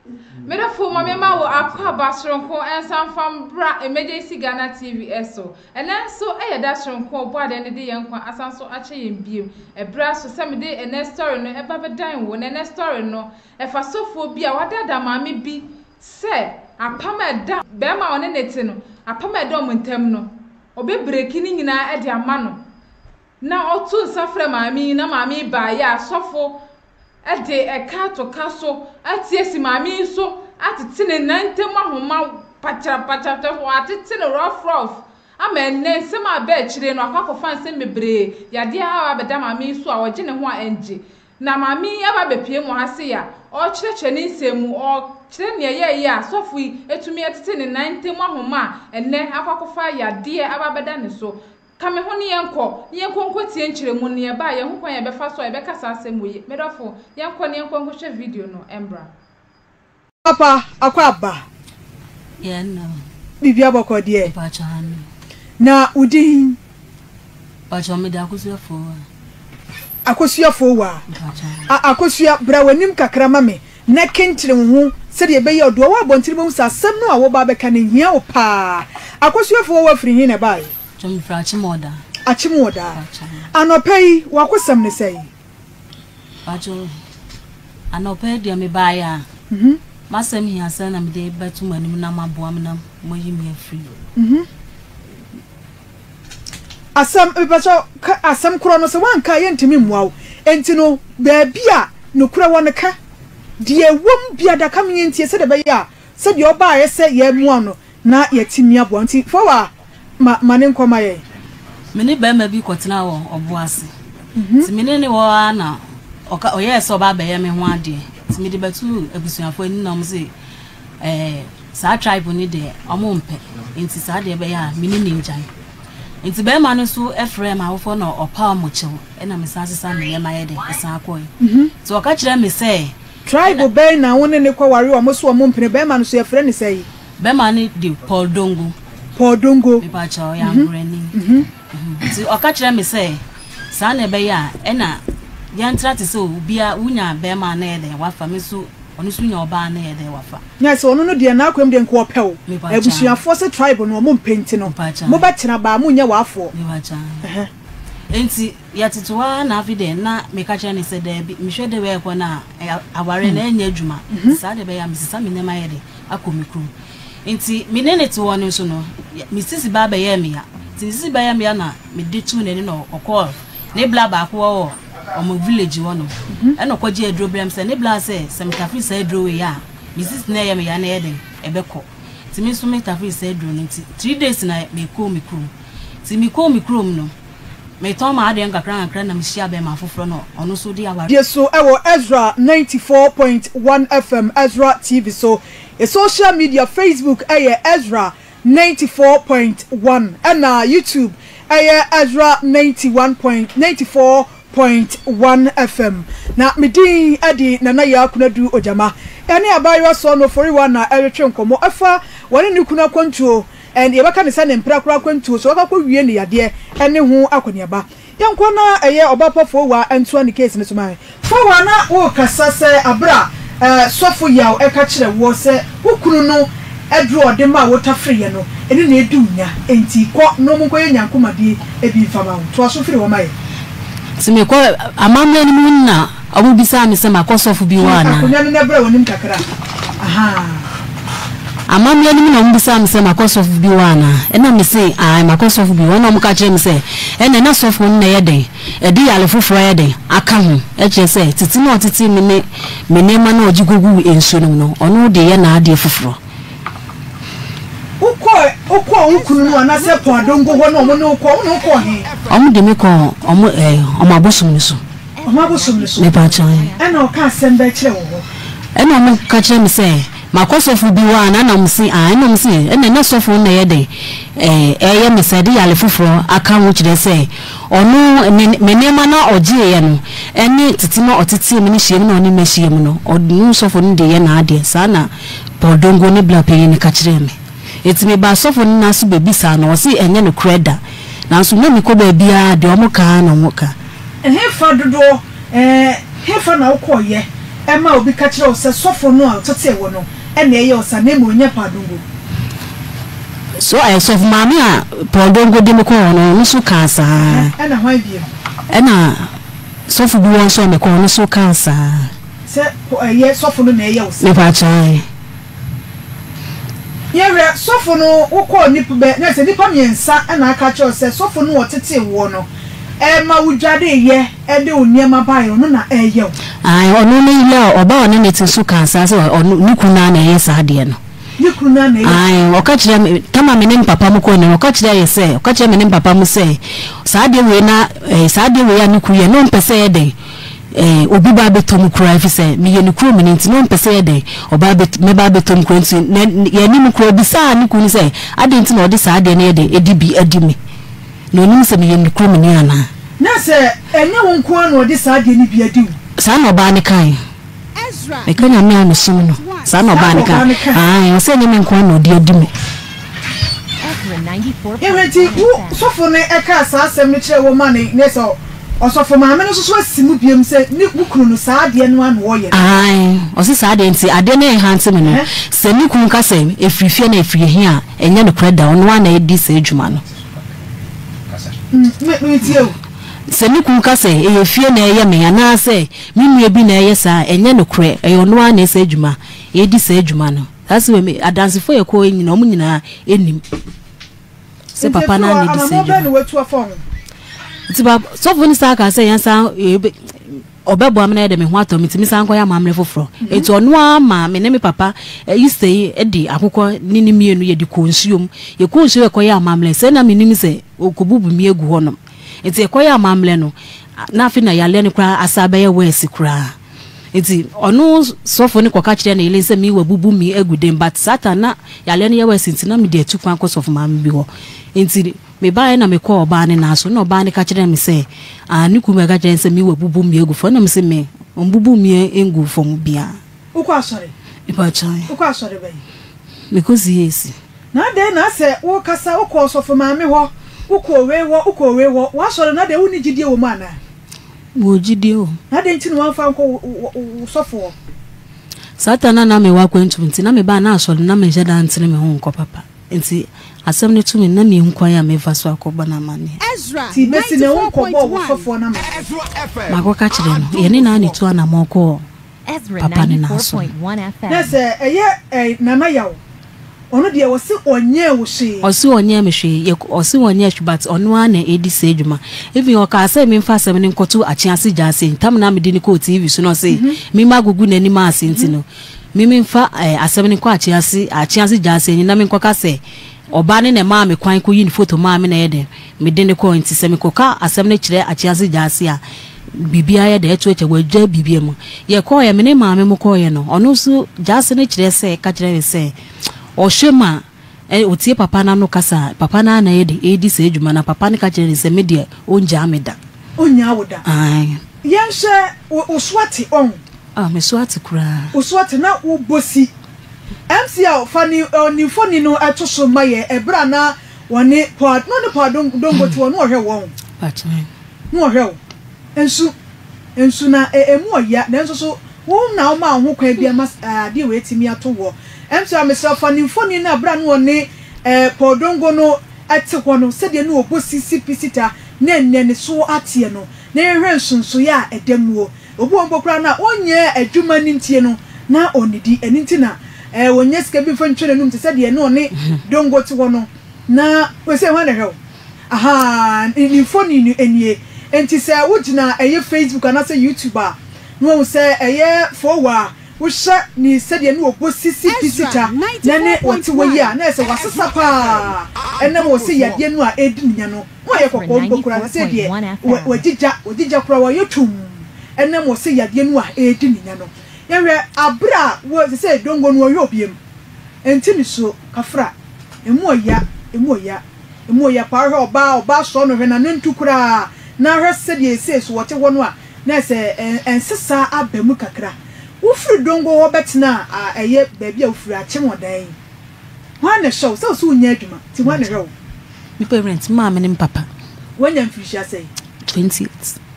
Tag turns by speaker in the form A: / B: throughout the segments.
A: Medɔfo ma me ma wo akwaaba soronko nsa mfa mbra Emergency Ghana TV so. Ɛnɛ nso yɛ da soronko a Ɔbɔadeɛ no de yɛn nkwa asan so akyɛ yɛn bio. Ɛberɛ aso sɛ mede ɛnɛ story no ɛba bɛdan wo. Na ɛnɛ story no ɛfa sɔfoɔ bi a wadaadaa maame bi sɛ apam a ɛda barima a ɔne no te no, apam a ɛda wɔn ntam no, ɔbɛbreki ne nyinaa de ama no. Na ɔto nsa frɛ maame yi na maame yi baeɛ a sɔfo de ɛka ato ka so ate asi maame yi so atete ne nan ntam ahoma pakyarapakya watete no rough rough ama ɛnnɛ nsɛm a aba akyire no akɔ akɔfa nsɛm bebree yadeɛ a abɛda maame yi so a ɔgye ne ho a ɛngye na maame yi aba abɛpue mu ha sei a ɔrekyerɛkyerɛ ne nsɛm mu ɔrekyerɛ nea ɛyɛeɛ a sɔfo yi atumi atete ne nan ntam ahoma a ɛnnɛ akɔ akɔfa yadeɛ aba abɛda ne so. Ka me ho ne yɛnkɔ, ne yɛnkɔ nkɔtie nkyerɛmu no, na yɛba a, yɛahu kwan a yɛbɛfa so a yɛbɛka saa asɛm wei. Me dɔfo, yɛnkɔ na yɛnkɔ nkɔhwɛ video no mbra.
B: Papa akɔ aba.
C: Yɛn na.
B: Biribi abɔkɔ deɛ.
C: Mpakyɛ ano.
B: Na wo din.
C: Mpakyɛ mede Akosua Fowa.
B: Akosua Fowa.
C: Mpakyɛ.
B: A Akosua bra w'anim kakra ma me na kenkyere wo ho sɛdeɛ ɛbɛyɛ a ɔdoɔ wɔ abɔntene bɛhu sɛ asɛm no a woreba abɛka no hia wo paa. Akosua Fowa firi he na ɛbaeɛ?
C: Kyɛ mefiri Akyem-Ɔdaa.
B: Akyem-Ɔdaa. Anɔpa yi, w'akosɛm ne sɛn?
C: Pakyɛ, anɔpa yi deɛ mebaeɛ a, m'asɛm hia sɛ na mede bɛto mo anim na moaboa me na moayi me afiri mu.
B: Asɛm, mepakyɛ, ka asɛm korɔ no, sɛ woanka a yɛntumi mmoa wo. Enti no, baabi a nokorɛ wɔ no ka. Deɛ ɛwom biada ka me yɛntie sɛdeɛ ɛbɛyɛ a sɛdeɛ ɔbaeɛ sɛ yɛmmoa no, Na yɛatumi aboa. Nti Fowa ma ma ne nkɔ ma yɛn.
C: Me ne barima bi kɔtenaa wɔ ɔbo ase. Nti me ne no wɔ hɔ ara na ɔka ɔyɛɛ sɛ ɔba abɛyɛ me ho adeɛ. Nti mede bɛtoo abusuafoɔ anim na wɔn se ɛɛ saa tribe no deɛ wɔn mpɛ. Nti saa deɛ ɛbɛyɛ a me ne no ngyae. Nti barima no nso frɛɛ m'awofoɔ na ɔpaw mo kyɛw ɛna me san sesa me nneɛma yɛ dɛ ɛsan kɔe. Nti ɔka kyerɛɛ me sɛ.
B: Tribe bɛn na wo ne no kɔware wɔn so wɔn mpene? Barima no so yɛfrɛ no sɛn?
C: Bɛma no de Paul Dongo.
B: Paul Dongo.
C: Mepa kyɛw, ɔyɛ Angorani. Nti ɔka kyerɛ me sɛ saa na ɛbɛyɛ a ɛna yɛntra te sɛ obia wonya bɛrima a na ɛyɛ dɛn wafa me nso ɔno nso nya ɔbaa a na ɛyɛ dɛn wafa.
B: Nyɛ sɛ ɔno no deɛ n'akwam deɛ nka ɔpɛ wo.
C: Mepa kyɛw.
B: Abusuafoɔ sɛ tribe no ɔmo mpɛ nti no
C: Mepa kyɛw.
B: mobɛtena baa monyɛ w'afoɔ.
C: Mepa kyɛw. Nti yɛtete hɔ ara na afei deɛ na meka kyerɛ no sɛ daabi mehwɛ de wei ɛkɔ no a awareɛ no ɛnyɛ adwuma nti saa deɛ ɛbɛyɛ a mesesa me nneɛma yɛ dɛn akɔ me kurom. Nti me ne no te hɔ no nso no, me sisi ba bɛyɛɛ me ya. Nti ne sisi bɛyɛɛ me ya na mede too n'ani na ɔkɔɔ ne bla baako wɔ wɔn village hɔ nom. Ɛna ɔkɔgye aduro brɛ me sɛ ne bla sɛ sɛ metafiri saa aduro wei a, me sisi no ɛyɛ me ya no ɛyɛ dɛn ɛbɛkɔ. Nti me nso metafiri saa aduro no nti 3 days na mekɔɔ me kurom. Nti mekɔɔ me kurom no, metɔn m'adeɛ nkakra nkakra na mehyia bɛrima foforɔ na ɔno nso de aware.
B: Die so wɔ Ezra 94.1 FM, Ezra TV so. Yɛ social media, Facebook yɛ Ezra 94.1 ɛna YouTube yɛ Ezra 91.94.1 FM. Na me din de Nana Yaa Kunadu Ogyama. Yɛne abaayewa Sɔɔno Oforiwa na ɛretwe nkɔmmɔ ɛfa wɔne ne kunu akwantuo and yɛbɛka no sɛ ne mpra koraa akwantuo so wakɔ akɔwie ne yadeɛ ne ho akɔneaba. Yɛnkɔ na ɛyɛ ɔba pa Fowaa ntoa ne case no so ma yɛn. Fowaa na worekasa sɛ aberɛ a sɔfo Yaw ɛka kyerɛ woɔ sɛ wo kunu no aduro a ɔde maa wo tafereɛ no ɛno na ɛdi wo nya enti kɔ na ɔmo nkɔyɛ nyankomadeɛ bi mfa ma wo. Toa so firi hɔ ma yɛn.
C: Nti mekɔ amammerɛ no mu na ɔmo bisaa me sɛ makɔ sɔfo bi hɔ
B: Twe
C: anaa.
B: akonnwa no na bra w'anim kakra. Ahaa.
C: Amammerɛ no mu na ɔmo bisaa me sɛ makɔ sɔfo bi hɔ anaa. Ɛna me se ae makɔ sɔfo bi hɔ. Ɛna ɔmo ka kyerɛɛ me sɛ ɛnɛ na sɔfo no na ɛyɛ dɛn ɛde yare foforɔ ayɛ dɛn aka ho. Ɛkyerɛ sɛ tete no a ɔtetee me ne me nneɛma no a ɔgye kɔguu nsuo no mu no ɔno de yɛ n'adeɛ foforɔ.
B: Wokɔɔ wokɔɔ wo kunu no anaasɛ Pɔn Adongo hɔ na ɔmo ne wo kɔɔ, ɔmo ne wo kɔɔ he?
C: Ɔmo de me kɔɔ ɔmo ɛɛ ɔmo abosom no so.
B: Ɔmo abosom no so.
C: Mepa kyɛw ɛ.
B: Ɛna ɔka asɛm bɛn kyerɛ wo hɔ?
C: Ɛna ɔmo ka kyerɛ me sɛ makɔ sɔfo bi hɔ ana ɛna ɔmo se ae ɛna ɔmo se ɛna na sɔfo no na ɛyɛ dɛn ɛɛ ɛyɛ me sɛ ɛde yare foforɔ aka ho kyerɛ sɛ ɔno ne me nneɛma na ɔgyeeɛ no ɛne tete na ɔtetee me ne hyiam na ɔne me ahyiam no ɔno sɔfo no de yɛ n'adeɛ saa na Paul Dongo ne bla panyin no ka kyerɛɛ me. Enti mebaa sɔfo no nan so bebisaa no, ɔse ɛnyɛ nokorɛ da. Nanso na mekɔ baabiara a, deɛ wɔka ara na wɔka.
B: Ɛhefa dodoɔ, ɛɛ, hefa na wokɔeɛ? ɛma obi ka kyerɛ wo sɛ sɔfo no a ɔtetee wo no na ɛyɛ wo saa na mmom ɛnyɛ Paul Dongo?
C: So ɛyɛ sɔfo maame a Paul Dongo de me kɔɔ hɔ no, ɔno nso kaa saa.
B: Ɛna hwan bio?
C: Ɛna sɔfo bi wɔ nso a mekɔɔ ɔno nso kaa saa.
B: Sɛ ɛyɛ sɔfo no na ɛyɛ wo saa?
C: Mepa kyɛw.
B: Yɛhwɛ, sɔfo no, wokɔɔ nnipa bɛ, na sɛ nnipa mmiɛnsa na aka akyerɛ wo sɛ sɔfo no a ɔtetee woɔ no ma wo dwareeɛ de wo nneɛma baeɛ, ɔno na ɛreyɛ wo.
C: Ae, ɔno ne yere a ɔbaa a ɔne no te nso kaa saa sɛ ɔno, ne kunu no ara na ɛyɛ saa adeɛ no.
B: Ne kunu no ara na ɛyɛ.
C: Ae, ɔka kyerɛɛ me, tam a me ne me papa mo kɔɔ no, ɔka kyerɛɛ yɛ sɛ, ɔka kyerɛɛ me ne me papa mo sɛ, saa adeɛ wei na, eh, saa adeɛ wei a ne kunu yɛ, na ɔmpɛ sɛ ɛyɛ dɛn, Eh, obi ba abɛtɔ mu koraa efisɛ meyɛ ne kurom ni nti na ɔmpɛ sɛ yɛ dɛn ɔba abɛt mɛba abɛtɔ mu koraa nti na yɛn anim koraa obisaa ne kunu sɛ adɛn nti na ɔde saa adeɛ no yɛ dɛn ɛdi bi adi me na ɔnim sɛ meyɛ ne kurom ni anaa.
B: Na sɛ ɛnyɛ wo nko ara na ɔde saa adeɛ no bi adi wo.
C: Saa na ɔbaa no kae. Meka Nyame a mesom no. Saa na ɔbaa no kae. Ae, ɔsɛ ɛnyɛ me nko ara na ɔde adi me.
B: Ehwɛ nti wo sɔfo no kaa saa asɛm no kyerɛɛ wo ma ne ne sɛ ɔsɔfo maame no nso so asi mu biom sɛ ne wo kunu no saa adeɛ no ara na ɔyɛ no.
C: Ae, ɔse saa adeɛ nti adeɛ no ɛnhante me no, sɛ ne kunu ka sɛ ɛfiri fie anaa ɛfiri he a, ɛnyɛ nokorɛ da, ɔno ara na ɛdi saa adwuma no.
B: Me, metie o.
C: Sɛ ne kunu ka sɛ ɛyɛ fie na ɛyɛ me anaasɛ me nua bi na ɛyɛ saa a, ɛnyɛ nokorɛ, ɛyɛ ɔno ara na ɛsɛ adwuma, ɛdi saa adwuma no. Saa asɛm wei me adansefo a yɛkɔɔ nyinaa wɔn nyinaa nim sɛ papa no ara na edi saa adwuma. Nti ba sɔfo no saa kaa sɛ yɛn san ɔbɛboa me na yɛde me ho atɔ me nti me san kɔyɛ amammerɛ foforɔ. Mhm. Nti ɔno ara maa me ne me papa Easter yi de akokɔ ne ne mmienu yɛde kɔɔ nsuo mu. Yɛkɔɔ nsuo yɛkɔyɛ amammerɛ sɛ na menim sɛ ɔkɔbubu mi agu hɔnom. Nti yɛkɔyɛ amammerɛ no na afei na yareɛ no koraa asa abɛyɛ wɛɛse koraa. Nti ɔno sɔfo no kɔka kyerɛɛ ne yere sɛ me wabubu me agu dɛm but satan na yareɛ no yɛ worse nti na mede atu kwan kɔ sɔfo maame bi hɔ. Nti mebaeɛ na mekɔɔ ɔbaa no nan so na ɔbaa no ka kyerɛɛ me sɛ ah ne kunu bɛka kyerɛ no sɛ me wabubu me agu fam na mese me ɔmbubu me ngu fam biara.
B: Wokɔ asɔre?
C: Mepakyɛw.
B: Wokɔ asɔre bɛn?
C: Mekɔ CAC.
B: Na adɛn na asɛ wokasa wokɔ ɔsɔfo maame hɔ wokɔ wei hɔ wokɔ wei hɔ w'asɔre no adɛn wonni gyidie wɔ mu anaa?
C: Mewɔ gyidie o.
B: Na adɛn nti na woamfa ankɔ wo sɔfo hɔ?
C: Saa ta no a na mewɔ akwantu nti, na meba a na asɔre no na menhyɛ da ntene me ho nkɔ papa. Nti asɛm no to me no, na menhu kwan a mɛfa so akɔbɔ no amanneɛ.
B: Nti bɛsi nnɛ wonkɔbɔɔ wo sɔfoɔ no amanneɛ?
C: Makɔka kyerɛ no. Yɛne no ara na ɛtu anammɔn kɔɔ papa no nan so no.
B: Na sɛ ɛyɛ Nana Yaw, ɔno deɛ ɔse ɔnyɛɛ wo hwee.
C: Ɔse ɔnyɛɛ me hwee, yɛ ɔse ɔnyɛɛ hwee but ɔno ara na ɛdi saa adwuma. Even ɔkaa sɛ memfa asɛm no nkɔto Akyease Gyaase, ntam na mede no kɔɔ TV so na ɔse me magugu n'anim ase nti no, me memfa asɛm no nkɔ Akyease Akyease Gyaase anim na menkɔka sɛ ɔbaa no na ɛmaa me kwan kɔyi ne photo maa me na ɛyɛ dɛn mede no kɔɔ nti sɛ mekɔka asɛm no kyerɛ Akyease Gyaase a biribiara yɛ dɛ ɛto atwa wɔagya biribiara mu. Yɛkɔeɛ, me ne maame mo kɔeɛ no, ɔno nso gyaase no kyerɛ sɛ ka kyerɛ me sɛ ɔhwɛ mu a ɛ ɔtie papa no ano kasa a, papa no ara na ɛyɛ dɛ ɛredi saa adwuma no. Papa no ka kyerɛ no sɛ me deɛ ɔngyaa me da.
B: Ɔnnyaa wo da.
C: Ae.
B: Yɛnhwɛ, wo wo so ate ɔn?
C: Ah, me so ate koraa.
B: Wo so ate na wo bɔ si. MCL, fa ne ɔ ne mfoni no to so ma yɛn ɛberɛ a na wɔne Paul, na ɔne Paul Dongo te hɔ na ɔhwɛ wɔn.
C: Pakyɛ.
B: Na ɔhwɛ wo. Nsu, nsu na emu ɔya, nanso so wo na womaa wo ho kwan bi ama adeɛ wei atumi ato woɔ? Ɛm a mesrɛ wo fa ne mfoni no a berɛ a na ɔne Paul Dongo no te hɔ no, sɛdeɛ na ɔbɔ sisi pisita na ɛnnɛ ne so ateɛ no, na yɛnhwɛ nsonsoeɛ a ɛda muo. Obi wɔ hɔ mpo koraa no a ɔnyɛ adwuma no ntie no, na ɔnnidi. Ɛno nti na ɔnnya sika bi mfa ntwa n'anum te sɛ deɛ na ɔne Dongo te hɔ no. Na seesei hwan na ɛhwɛ wo? Ahaa, ne mfoni no nie. Enti sɛ wogyina ɛyɛ Facebook anaasɛ YouTube a, na woahu sɛ ɛyɛ Fowa a wohwɛ ne sɛdeɛ ne ɔbɔ sisi pisita na ne ɔte hɔ yi a, na ɛyɛ sɛ wasesa paa ɛnam wɔ sɛ yadeɛ no a ɛredi ne nya no. Na ɔyɛ kɔkɔɔ mpo koraa, sɛsɛ deɛ wagyigya, wagyigya koraa, wayɛ tumm ɛnam wɔ sɛ yadeɛ no a ɛredi ne nya no. Yɛhwɛ aberɛ a wɔ sɛsɛ Dongo no ɔnhwɛ obiam, ɛnti ne so, kafra, ɛmu ɔya, ɛmu ɔya. Emu ɔyɛ paa hwɛ ɔbaa ɔbaa sɔɔ no hwɛ na nantu koraa na hwɛ sɛdeɛ esei so wɔte hɔ no a na ɛsɛ ɛnsesa aba mu kakra wo firi dongo hɔ bɛtena a ɛyɛ baabi a wo firi akyem ɔdan yi hwan na ɛhwɛ wo sɛ wo so wo nyɛ adwuma nti hwan na ɛhwɛ wo.
C: Me parents me maame ne me papa.
B: Wanya mfirihyia sɛn?
C: 28.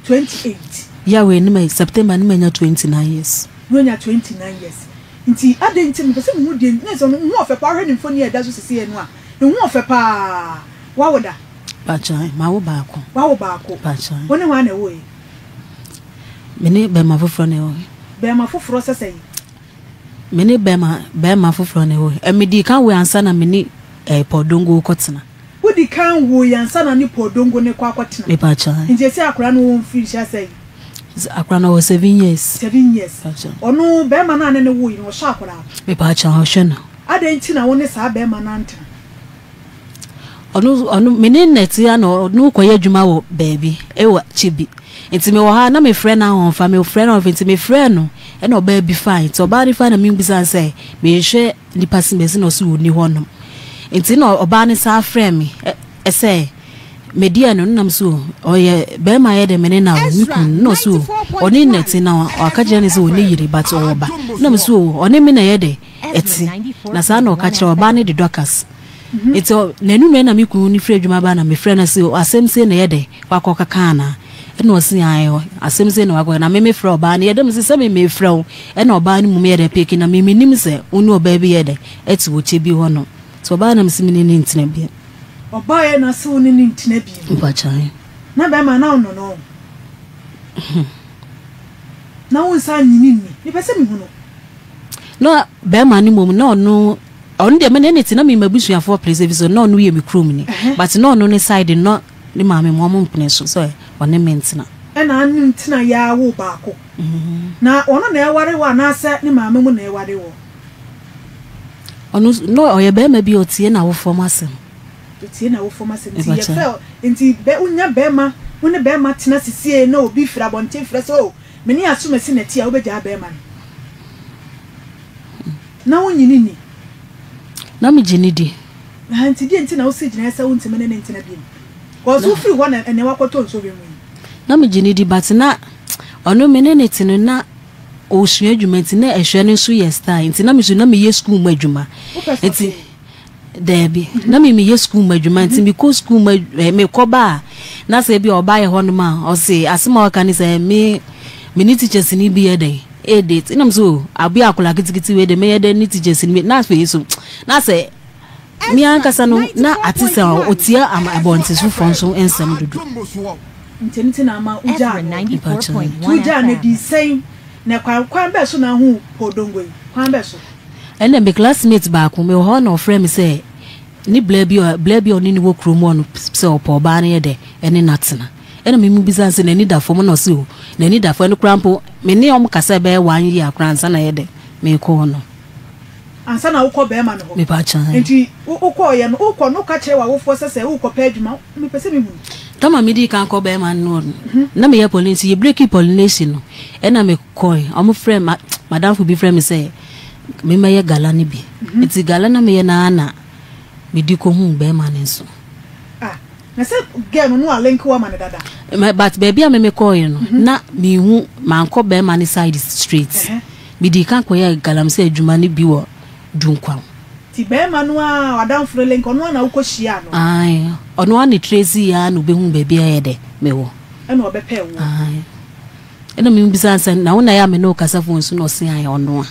B: 28.
C: Yeah wei ne ma September ne manya 29 years.
B: Na wanya 29 years. Nti adɛn nti mepɛ sɛ mehu deɛ nti na sɛ ɔno ho ɔfɛ paa wohwɛ ne mfoni a ɛda so sesei no a ne ho ɔfɛ paa. Wawo da?
C: Pakyɛ, mawo baako.
B: Wawo baako?
C: Pakyɛ.
B: Wo ne hwan na ɛwoe?
C: Me ne bɛrima foforɔ na ɛwoe.
B: Bɛrima foforɔ sɛ sɛn?
C: Me ne bɛrima bɛrima foforɔ na ɛwoe. Ɛ medii kan woe ansa na me ne eh, Paul Dongo rekɔtena.
B: Wodi kan woe ansa na ne Paul Dongo no rekɔ akɔtena?
C: Mepakyɛ.
B: Nti ɛsɛ akwadaa no wɔ mfirinhyia sɛn?
C: Akwadaa no ɔwɔ 7 years.
B: 7 years.
C: Pakyɛ.
B: Ɔno bɛrima no a ne ne woe no ɔhyɛ akwadaa
C: no? Mepakyɛ, ɔhwɛ no.
B: Adɛn nti na wo ne saa bɛrima no antena?
C: Ɔno me ne no te a na ɔno kɔyɛ adwuma wɔ baabi wɔ Kyebi. Nti mewɔ ha na mefrɛ no a ɔmfa, mefrɛ no a ɔmfa nti mefrɛɛ no ɛna ɔbaa bi fae. Nti ɔbaa no fae na mebisa no sɛ mehwehwɛ nipa simesi na ɔse ɔnni hɔnom. Nti na ɔbaa no san frɛɛ me sɛ medeɛ no nam so ɔyɛ bɛrima yɛ dɛ me ne na o me kunu na ɔse o ɔne na te na ɔka kyerɛ no sɛ ɔne yere but ɔwɔ ba nam so o ɔne me na yɛ dɛ ɛte na saa na ɔka kyerɛ ɔbaa no de Dorcas. Nti n'anummerɛ na me kunu no firi adwuma ba na mefrɛ no sɛ asɛm sei na ɛyɛ dɛ wakɔ kaka anaa? Ɛna ɔse ae asɛm sei na wakɔ na me mefrɛ ɔbaa no yɛ dɛ mese sɛ me mefrɛ wo ɛna ɔbaa no mmom yɛ dɛ peke na me menim sɛ wo ne ɔbaa bi yɛ dɛ ɛte wɔ kyɛ bi hɔ no nti ɔbaa na mese me ne no ntena bio.
B: Ɔbaa yɛ na se wo ne no ntena bio.
C: Mpakyɛw.
B: Na bɛrima na wonɔ no na wo nsa nyini nni mepɛ sɛ mehunu.
C: Na bɛrima no mmom na ɔno ɔno deɛ me ne ne te na me m'abusuafoɔ pere sɛ efisɛ na ɔno yɛ me kurom ni but na ɔno ne side no ne maame mu ɔmo mpene so sɛ ɔne me ntena.
B: Ɛna ane ntena yɛ ara wo baako na ɔno na ɛware wo anaasɛ ne maame mu na ɛware wo?
C: Ɔno na ɔyɛ bɛrima bi a ɔtie n'awofoɔ mu asɛm.
B: Ɔtie n'awofoɔ mu asɛm nti yɛfrɛ nti bɛ wonya bɛrima wo ne bɛrima tena sisie na obi firi abɔnten frɛ sɛ oh me ne asomasi na ɛte a wobɛgyaa bɛrima no? Na wonnye no nni?
C: Na megye no di.
B: Aha, nti deɛ nti na wosi gyinaeɛ sɛ wontumi ne no ntena biom? Cause wofiri hɔ na ɛnɛ wakɔtɔ nsɔhwɛ mu yi.
C: Na megye no di but na ɔno me ne no te no na ɔresua adwuma nti na ɛhwɛ no nso yɛ style nti na me nso na meyɛ school mu adwuma.
B: Wopɛ
C: Nti
B: sɔfo?
C: Daabi. Na me meyɛ sukuu mu adwuma nti mekɔ sukuu mu eh, mekɔ ba a na sɛ ebi a ɔba yɛ hɔnom a ɔse asɛm a ɔka ne sɛ me me ne teachers ni bi yɛ dɛn ɛɛdate nam so aboa akwadaa ketekete wei de mɛyɛ dɛn ne teachers ni bi na afei so na sɛ me ankasa no na ate sɛ ɔtia abɔntesofoɔ nso nsɛm dodo.
B: Nti ɛno nti na ama wogyaa no? Nti wogyaa no adi sɛn na kwan kwan bɛɛ so na ahuu Paul Dongo yi? Kwan bɛɛ so?
C: Ɛnna me classmate baako, mewɔ hɔ na ɔfrɛɛ me sɛ ne bla bi a bla bi a ɔne no wɔ kurom hɔ no sɛ ɔpɛ ɔbaa no yɛ dɛ ɛne no atena. Ɛnna me mebisa no sɛ n'ani da fam na ɔse o n'ani da fam. Ɛno koraa mpo me ne wɔn kasa bɛyɛ one year koraa ansa na yɛ dɛ merekɔ hɔ no.
B: Ansa na wokɔ bɛrima no hɔ?
C: Mepa kyɛw.
B: Nti wokɔeɛ no wokɔ no woka kyerɛ w'awofoɔ sɛ sɛ worekɔpɛ adwuma? Mepɛ sɛ mehunu.
C: Tama medii kan kɔ bɛrima no hɔ no na meyɛ pollination yɛ breaki pollination no ɛna mekɔe ɔmo frɛ ma madamfo bi frɛ me sɛ memmɛyɛ gala no bi nti gala na meyɛ naa na medi kɔhuu bɛrima no nso.
B: Ah, na sɛ girl no no a link wo ama no dada.
C: But baabi a me mekɔeɛ no na menhu mankɔ bɛrima no side straight medii kan kɔyɛɛ galamsey adwuma no bi wɔ Dunkwa.
B: Nti bɛɛma no aa w'adamfo no link ɔno aa na wokɔ hyiaa no?
C: Ae, ɔno aa na trace yɛ aa na obehuu baabi a ɛyɛ dɛ me wɔ.
B: Ɛna ɔbɛpɛɛ woɔ?
C: Ae. Ɛna me bisaa no sɛ na wo na ɛyɛ a me ne wo kasa phone so na ɔse ae ɔno a.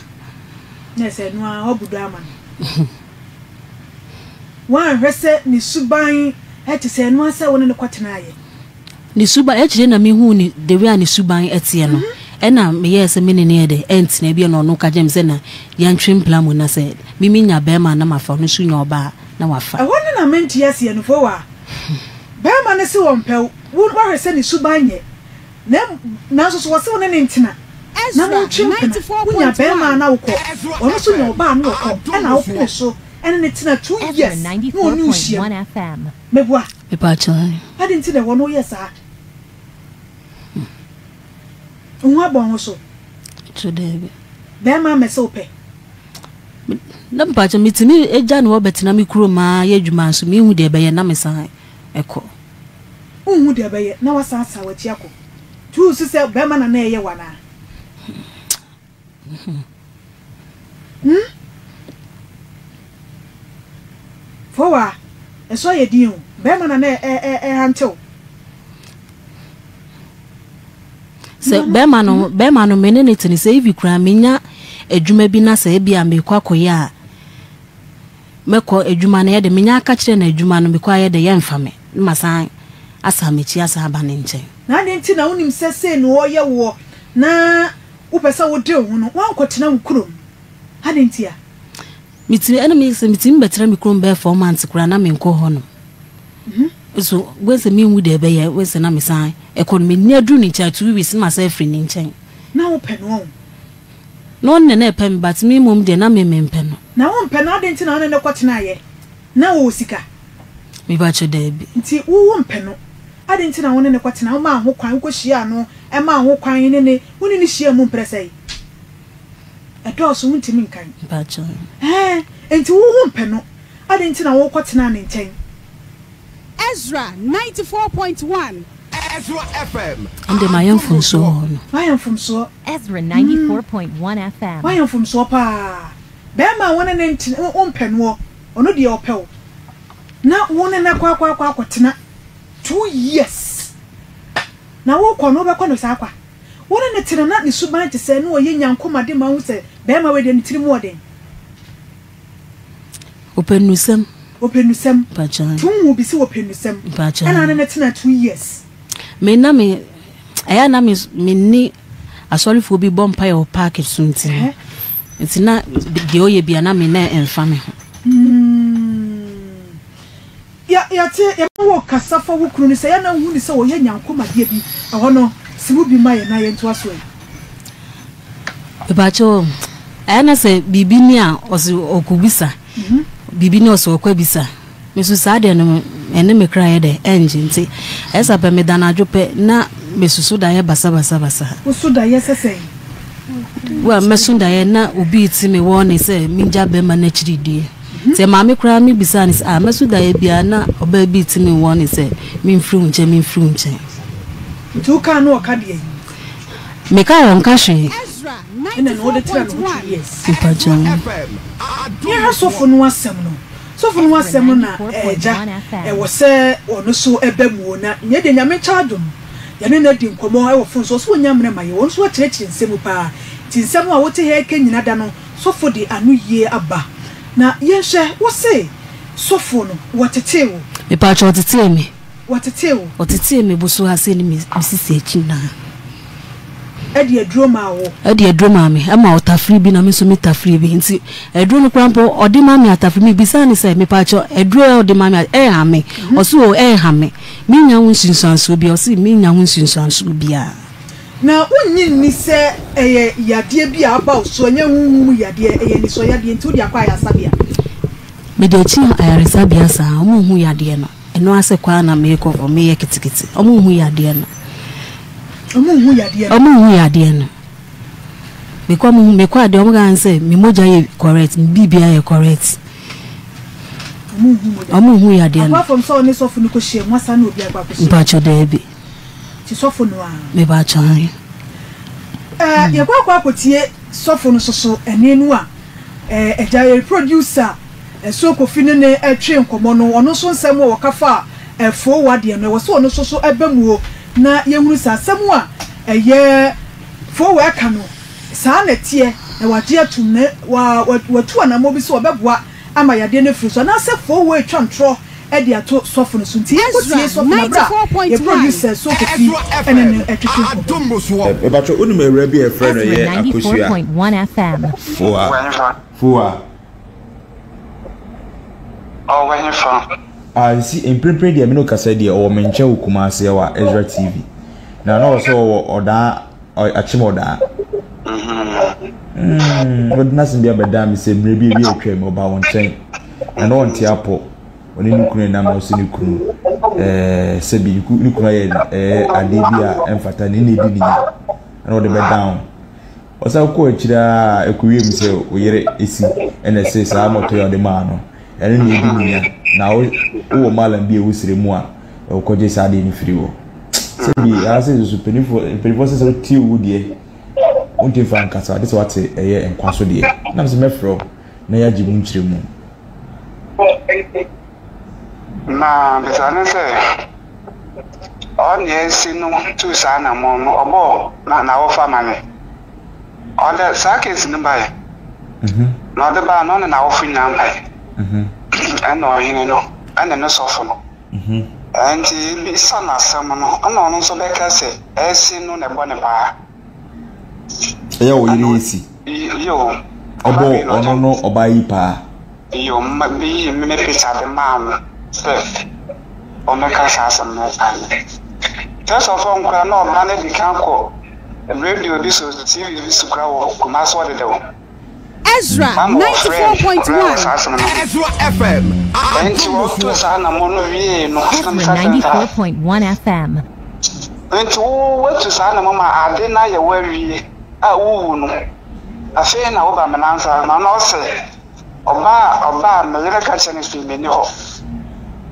B: Na ɛsɛ ɛno aa wabu dɔ ama no. Woanhwɛ sɛ ne suban te sɛ ɛno aa sɛ wo ne no kɔtenaeɛ?
C: Ne suban, akyire na mehuu ne, the way a ne suban teɛ no, ɛna meyɛɛ sɛ me ne no yɛ dɛ, ɛntena, ebia na ɔno ka kyerɛ me sɛ na yɛntwe mpena mu na sɛ me menya barima a na mafa, ɔno nso nya ɔbaa a na wafa.
B: Ɛhɔ no na mente aseɛ no, Fowa. Barima no se ɔmpɛ wo, wo woahwɛ sɛ ne suban nyɛ, na nanso so ɔse wo ne no ntena na montwe mpena, wonya barima a na wokɔ, ɔno nso nya ɔbaa a na ɔkɔ, ɛna wopene so ne no tena 2 years na ɔne wo hyiam. Meboa?
C: Mepakyɛw ɛ.
B: Adɛn nti na ɛwɔ no woyɛ saa? Wo ho abɔ wo so?
C: Kyerɛ daabi.
B: Bɛrima ammɛsɛ wo pɛ?
C: Na mepakyɛw metumi gya ne hɔ bɛtena me kurom aa yɛ adwuma nso menhu deɛ ɛbɛyɛ na mesan kɔ.
B: Wonhu deɛ ɛbɛyɛ na wasan asan w'akyi akɔ? Nti wosusu sɛ bɛrima na na ɛyɛ wo anaa? Hmm? Fowa, ɛso ayɛ din o. Bɛrima na na ɛhantew.
C: Sɛ. Sɛ bɛrima no bɛrima no me ne ne te no sɛ ebi koraa menya adwuma bi na sɛ ebi a mekɔ akɔyɛ a mɛkɔ adwuma no yɛ de menya aka kyerɛ no adwuma no mekɔ ayɛ de yɛmfa me na masan asan m'akyi asan aba ne nkyɛn.
B: Na adɛn nti na wonim sɛ sei na ɔreyɛ woɔ na wopɛ sɛ wode wo ho no woankɔtena wo kurom? Adɛn ntia?
C: Metumi ɛna me sɛ metumi bɛtena me kurom bɛyɛ four months koraa na menkɔ hɔ nom. Nso wei sɛ menwu deɛ ɛbɛyɛ wei sɛ na mesan ɛkɔ no menni aduru ne nkyɛn 2 weeks na masan afiri ne nkyɛn.
B: Na wopɛ no ɔn?
C: Na ɔno na na ɛpɛ me but me mmom deɛ na me mempɛ no.
B: Na wompɛ no adɛn nti na wo ne no kɔtenaeɛ? Na ɔwɔ sika?
C: Mepakyɛ daabi.
B: Nti wo wompɛ no adɛn nti na wo ne no kɔtena? Womaa ho kwan wokɔhyiaa no ɛmaa ho kwan ne ne wo ne no hyiaa mu mprɛ sɛn? Ɛdɔɔso wontumi nkan.
C: Mepakyɛ.
B: Ɛɛ nti wo wompɛ no adɛn nti na wokɔtenaa ne nkyɛn?
D: Ezra 94.1.
E: Ezra FM.
C: Ɛnde mayɛ mfomsoɔ wɔ hɔ no.
B: Woayɛ mfomsoɔ.
F: Ezra 94.1 FM.
B: Woayɛ mfomsoɔ paa. Bɛrima a wo ne no ntena, wo wompɛ noɔ, ɔno deɛ ɔpɛ wo. Na wo ne no akɔ akɔ akɔ akɔtena 2 years. Na wokɔ no, wobɛkɔ no saa kwa. Wo ne no tena na ne suban te sɛn, na ɔyɛ nyankomade ma wohu sɛ bɛrima wei deɛ ne tiri mu ɔden.
C: Ɔpɛ nnusɛm.
B: Ɔpɛ nnusɛm.
C: Mpakyɛ.
B: Nti wohu bi sɛ ɔpɛ nnusɛm.
C: Mpakyɛ.
B: Ɛna ne no tena 2 years.
C: Me na me ɛyɛ na me me ne asɔrefoɔ bi bɔ mpaeɛ wɔ park so nti no nti na deɛ ɔyɛ bia na me na ɛmfa me ho.
B: Yɛ yɛte yɛ wɔ kasa fa wo kunu no sɛ yɛ na wohu no sɛ ɔyɛ nyankomadeɛ bi ɛhɔ no si mu bi ma yɛ na yɛntoa so ɛ.
C: Mepakyɛw ɛyɛ na sɛ biribi ni a ɔse ɔkɔbisa biribi ni ɔse ɔkɔ abisa me nso saa deɛ no ɛne me kra yɛ dɛ ɛngye nti ɛyɛ sɛ pɛ meda anadwo pɛ na mesusu daeɛ basabasabasa.
B: Woso daeɛ sɛ sɛn?
C: Wa mɛso daeɛ na obi rete me wɔne sɛ mengya bɛrima no akyiri die nti maame koraa mebisaa no sɛ ah mɛso daeɛ biara na ɔbaa bi rete me wɔne sɛ memfiri wo nkyɛn memfiri wo nkyɛn.
B: Nti wokaa no ɔka deɛn?
C: Mekaa ɔnka hwee.
B: Ɛna na wode tra ne ho 2 years.
C: Mepakyɛw.
B: Yɛhwɛ sɔfo no asɛm no. Sɔfo no asɛm no na ɛgya ɛwɔ sɛ ɔno so ɛba mu o na nyɛ deɛ Nyame nkyɛ adom yɛne no adi nkɔmmɔ ɛwɔ phone so ɔso ɔnya mmerɛ ma yɛ ɔno nso akyerɛkyerɛ nsɛm mu paa nti nsɛm a wote ha ɛka nyina da no sɔfo de ano yie aba na yɛnhwɛ wo se sɔfo no wɔtetee wo.
C: Mepakyɛw ɔtetee me.
B: Wɔtetee wo.
C: Ɔtetee me bo so ha sei ne me sisi akyi nyinaa.
B: Ɛde aduro maa wo.
C: Ɛde aduro maa me. Ɛma ɔtafere bi na me nso me tafere bi. Nti aduro no koraa mpo ɔde maa me atafere me bisaa no sɛ mepaakyɛw aduro a ɔde maa me ɛnha me. Ɔse oo ɛnha me. Mennya ho nsunsuansoɔ biara. Ɔse mennya ho nsunsuansoɔ biara.
B: Na wonnye nni sɛ ɛyɛ yadeɛ bi a aba wo so, ɛnyɛ honhom mu yadeɛ, ɛyɛ anisɔ yadeɛ nti wode akɔ ayaresabea?
C: Mede akyi ayaresabea saa, wɔnhu yadeɛ no. Ɛno ara sɛ kɔ ara na meekɔ hɔ, meyɛ ketekete. Ɔmo nhu yadeɛ no.
B: Ɔmo nhu yadeɛ no.
C: Ɔmo nhu yadeɛ no. Mekɔ ɔmo hu mekɔ adeɛ ɔmo ka sɛ me mogya yɛ correct, me biribiara yɛ correct.
B: Ɔmo nhu mogya.
C: Ɔmo nhu yadeɛ no.
B: Apart from sɛ ɔne sɔfo no kɔ hyia mu asan ne obi akɔ akɔ hyia.
C: Mpakyɛ daabi.
B: Ti sɔfo no ara.
C: Mepakyɛ ahe.
B: Ɛɛ yɛkɔ akɔ akɔtie sɔfo no soso ɛne no a ɛɛ agya yɛ producer. Ɛso Kofi ne no twee nkɔmmɔ no, ɔno nso nsɛm a ɔka faa Fowa deɛ no, ɛwɔ sɛ ɔno nso so ba mu o, na yɛhunu sɛ asɛm a ɛyɛ Fowa ɛka no, saa na ɛteɛ, na wagye atum, na watu anammɔn bi sɛ ɔbɛboa ama yadeɛ no afiri so, anaasɛ Fowa retwa ntorɔ de ato sɔfo no so. Nti yɛnkɔtie sɔfo no berɛ a yɛn producer Suo Kofi ne no twetwe nkɔmmɔ.
G: Mepakyɛ wonim awura bi a yɛfrɛ no
F: Ezra
G: ɛyɛ Akosua
F: 94.1 FM.
G: Foa Foa.
H: Ɔwɔ hefa?
G: Ah, nsi mprempren deɛ me ne wo kasa deɛ ɔwɔ me nkyɛn wɔ Kumasi ɛwɔ Ezra TV. Na na ɔwɔ sɛ ɔwɔ ɔdaa akyem ɔdaa. Mm, ɔde n'asɛm bi abɛdaa me sɛ mmerɛ bi ebi atwa mu ɔbaa wɔn nkyɛn. Na na ɔnte apɔ. Ɔne ne kunu nam na ɔsɛ ne kunu ɛɛ sɛbi ne kunu ayɛ ɛɛ adeɛ bi a ɛmfata ne na edi ne nya. Ɛna ɔde bɛdan ho. Ɔsan kɔɔ akyiri ara ɛkɔwiee mu sɛ wo yere si na ɛse saa mɔtɔ yi a ɔde maa no ɛno na ɛdi ne nya na wowɔ malam bi a ɛwɔ sire mu a ɔkɔgye saa adeɛ no firi hɔ. Sɛbi ara sɛ susu mpanimfoɔ mpanimfoɔ sɛ sɛ wotie wo deɛ wontumi fa nkasa ade sɛ wate ɛyɛ nkwa so deɛ nam sɛ mɛfrɛ wo na yɛagye mu nkyerɛmu.
H: Na bisa ne sɛ. Ɔne esi no tuu saa anamɔn no, ɔbɔɔ na n'awofo amanneɛ. Ɔde saa case no bae. Na ɔde baa no, ɔne n'awofo nyinaa mpae. Ɛna ɔhene no, ɛne ne sɔfo no. Ɛnti yɛbisa no asɛm no, ɛna ɔno nso bɛka sɛ ɛsi no na ɛbɔ ne paa.
G: Ɛyɛ wo yere esi?
H: Yo.
G: Ɔbɔ ɔno no ɔbaa yi paa?
H: Yo, meyii me picture de maa no sɛ ɔmmɛka saa asɛm no akyerɛ me. First of all koraa na ɔbaa no adi kan kɔ radio bi so, TV bi so koraa wɔ Kumasi hɔ dedaw.
D: Ezra
H: Ama wɔfrɛɛ me koraa wɔ
D: 94.1.
H: saa asɛm no ho.
E: Ezra FM,
H: Enti
E: adom
H: wɔtoo
E: soɔ.
H: saa anammɔn no wiei no, na
F: Ezra
H: meka kyerɛɛ no sɛ,
F: 94.1 FM.
H: Enti wo woatu saa anammɔn ma ade no ayɛ wo awie a worewu no, afei na woba me nan ase na ɔse, Ɔba a ɔba a me yere ka kyerɛ no se menni hɔ.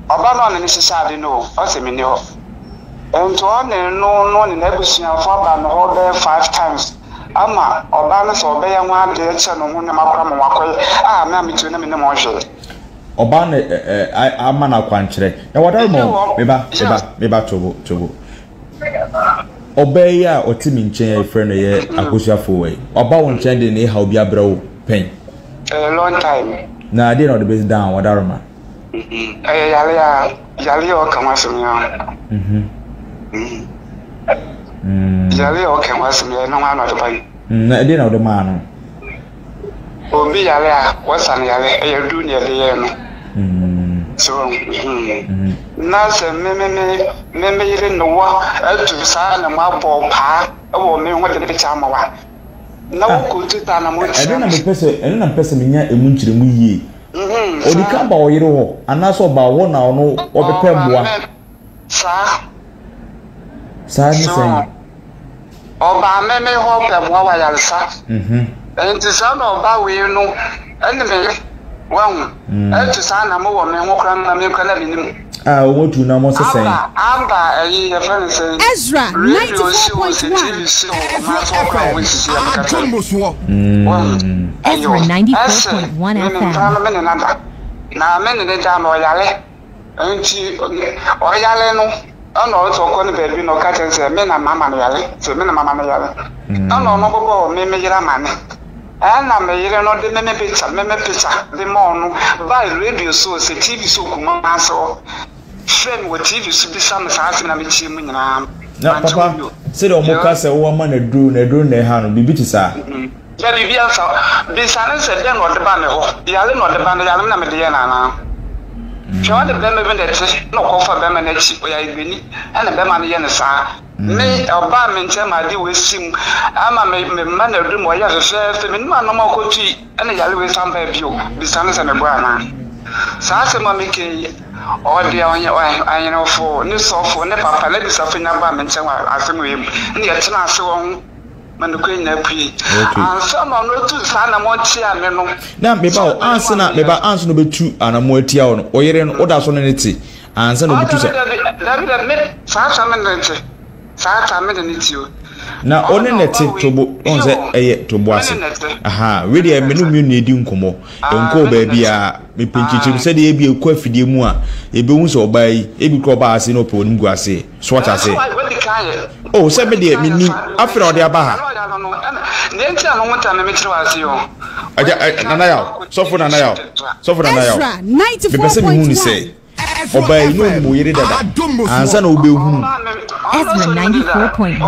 H: Ɔba no a ɔne no hyehyɛ ade no o, ɔse menni hɔ. Nti ɔne no no ne n'abusuafo aba me hɔ bɛyɛ five times ama ɔba no sɛ ɔbɛyɛ ho adeɛ kyerɛ no ho nneɛma koraa ma wakɔyɛ a me a mete hɔ na mennim ho hwee.
G: Ɔbaa no ɛ ɛ ama no akwankyerɛ. Na wadaro ma meba meba meba tobo tobo. Ɔbaa yi a ɔte me nkyɛn a yɛfrɛ no yɛ Akosua Fowa yi, waba wo nkyɛn de ne haw bi abrɛ wo pɛn?
H: Ɛyɛ long time.
G: Na adeɛ na ɔde bɛsi dan wadaroma?
H: Ɛyɛ yare a yare a ɔka ho asɛm yi ara. Yare a ɔka ho asɛm yi ɛno ara na ɔde ba yi.
G: Na ɛdeɛ na ɔde maa no?
H: Obi yare a, wɔsa no yare, ɛyɛ aduru na yɛde yɛ no. So na sɛ me me me me me yere ne wɔ atu saa na mo abɔ paa wɔ me ho de bɛkyɛ ama wa. Na
G: Ah,
H: wokɔtu saa na mo
G: ɛno
H: tia
G: na
H: me.
G: mepɛ sɛ ɛno na mepɛ sɛ menya emu nkyerɛmu yie. Ɔdi kan ba ɔyere hɔ anaasɛ ɔba hɔ na ɔno ɔbɛpɛ
H: Ɔba
G: mmoa?
H: me saa.
G: Saa ne
H: So
G: sɛn?
H: Ɔbaa me me hɔ pɛ mmoa wɔ ayaresa. Nti saa na ɔbaa wei no ɛne me yere wahu ɛtu saa na mo wɔ me ho koraa na me koraa na me nim.
G: A wɔn atu na mo sɛ sɛn.
H: Aba aba ɛyi yɛfrɛ no sɛn.
D: Ezra
H: Radio si o sɛ
D: 94.1.
H: TV si o ɔmaa so ɔkora
E: FM,
H: wɔn sisi ya meka
E: adom
H: kyerɛ
E: soɔ.
H: wahu ɛyɛ
F: Ezra
H: o ɛsɛ
F: 94.1
H: me me
F: FM.
H: mpra no me ne nada na me ne ne da no ɔyare. Ntsi ɔyare no nna ɔdze ɔkɔ no beebi na ɔka kyerɛ no sɛ me na mama no yare, sɛ me na mama no yare. Nna ɔno bɔbɔɔ me me yer amane. Nna me yer no de me me picture me me picture de ma ɔno bae radio so sɛ TV so Kumasi hɔ frɛ me wɔ TV so bisa me saa asɛm na metsie mu nyinaa.
G: Na papa, sɛdeɛ wɔn ka sɛ wɔama no aduro na aduro na ɛha no, biribi te saa?
H: Yɛ biribi ansa. Bisa no sɛ, Dɛn na ɔde ba me hɔ? Yare na ɔde ba no, yare na mede yɛ no anaa? Hwɛ, ɔne barima bi na ɛte, na ɔkɔfa barima no akyi, ɔyɛ ayigbeni, ɛna barima no yɛ no saa. Me, ɔbaa me nkyɛn ma ade wei si mu, ama me, mema no aduru ma ɔyɛɛ fɛfɛɛfɛ, menim anom a ɔkɔtui, ɛna yare wei san baa bio. Bisa no sɛ meboa anaa? Saa asɛm a meka yi, ɔde ahemfo ne sɔfo ne papa ne abisafo nyinaa baa me nkyɛn wɔ asɛm wei mu, ɛna yɛtenaa ase wɔ ho. Ma nokorɛ nyinaa pue.
G: Okay.
H: Ansa na ɔno atu saa anamɔn tia me no.
G: Na meba o, ansa na meba ansa na obetu anamɔn atia wo no, wo yere no, woda so ne ne te ansa na obetu sa.
H: Dabi dabi dabi me saa ta me ne te. Saa ta me ne ne te o.
G: Na wo ne ne te tobo, wɔn sɛ ɛyɛ tobo ase. Aha, wei deɛ me ne mmienu na edi nkɔmɔ. Nkɔɔ baabi a mepɛ nkyekyɛm sɛdeɛ ebi ekɔ afidie mu a ebehu sɛ ɔbaa yi ebi kura ɔbaa ase na ɔpɛ wɔn gu ase. So wate aseɛ? Oh, sɛ me deɛ mennim. Afei na ɔde aba ha. Agya, eh, Nana Yaw, sɔfo Nana Yaw, sɔfo Nana Yaw. Mepɛ sɛ mehu ne sɛ, ɔbaa yi na ɔnim oyere dada ansa na wobɛhunu.
F: Ezra 94.1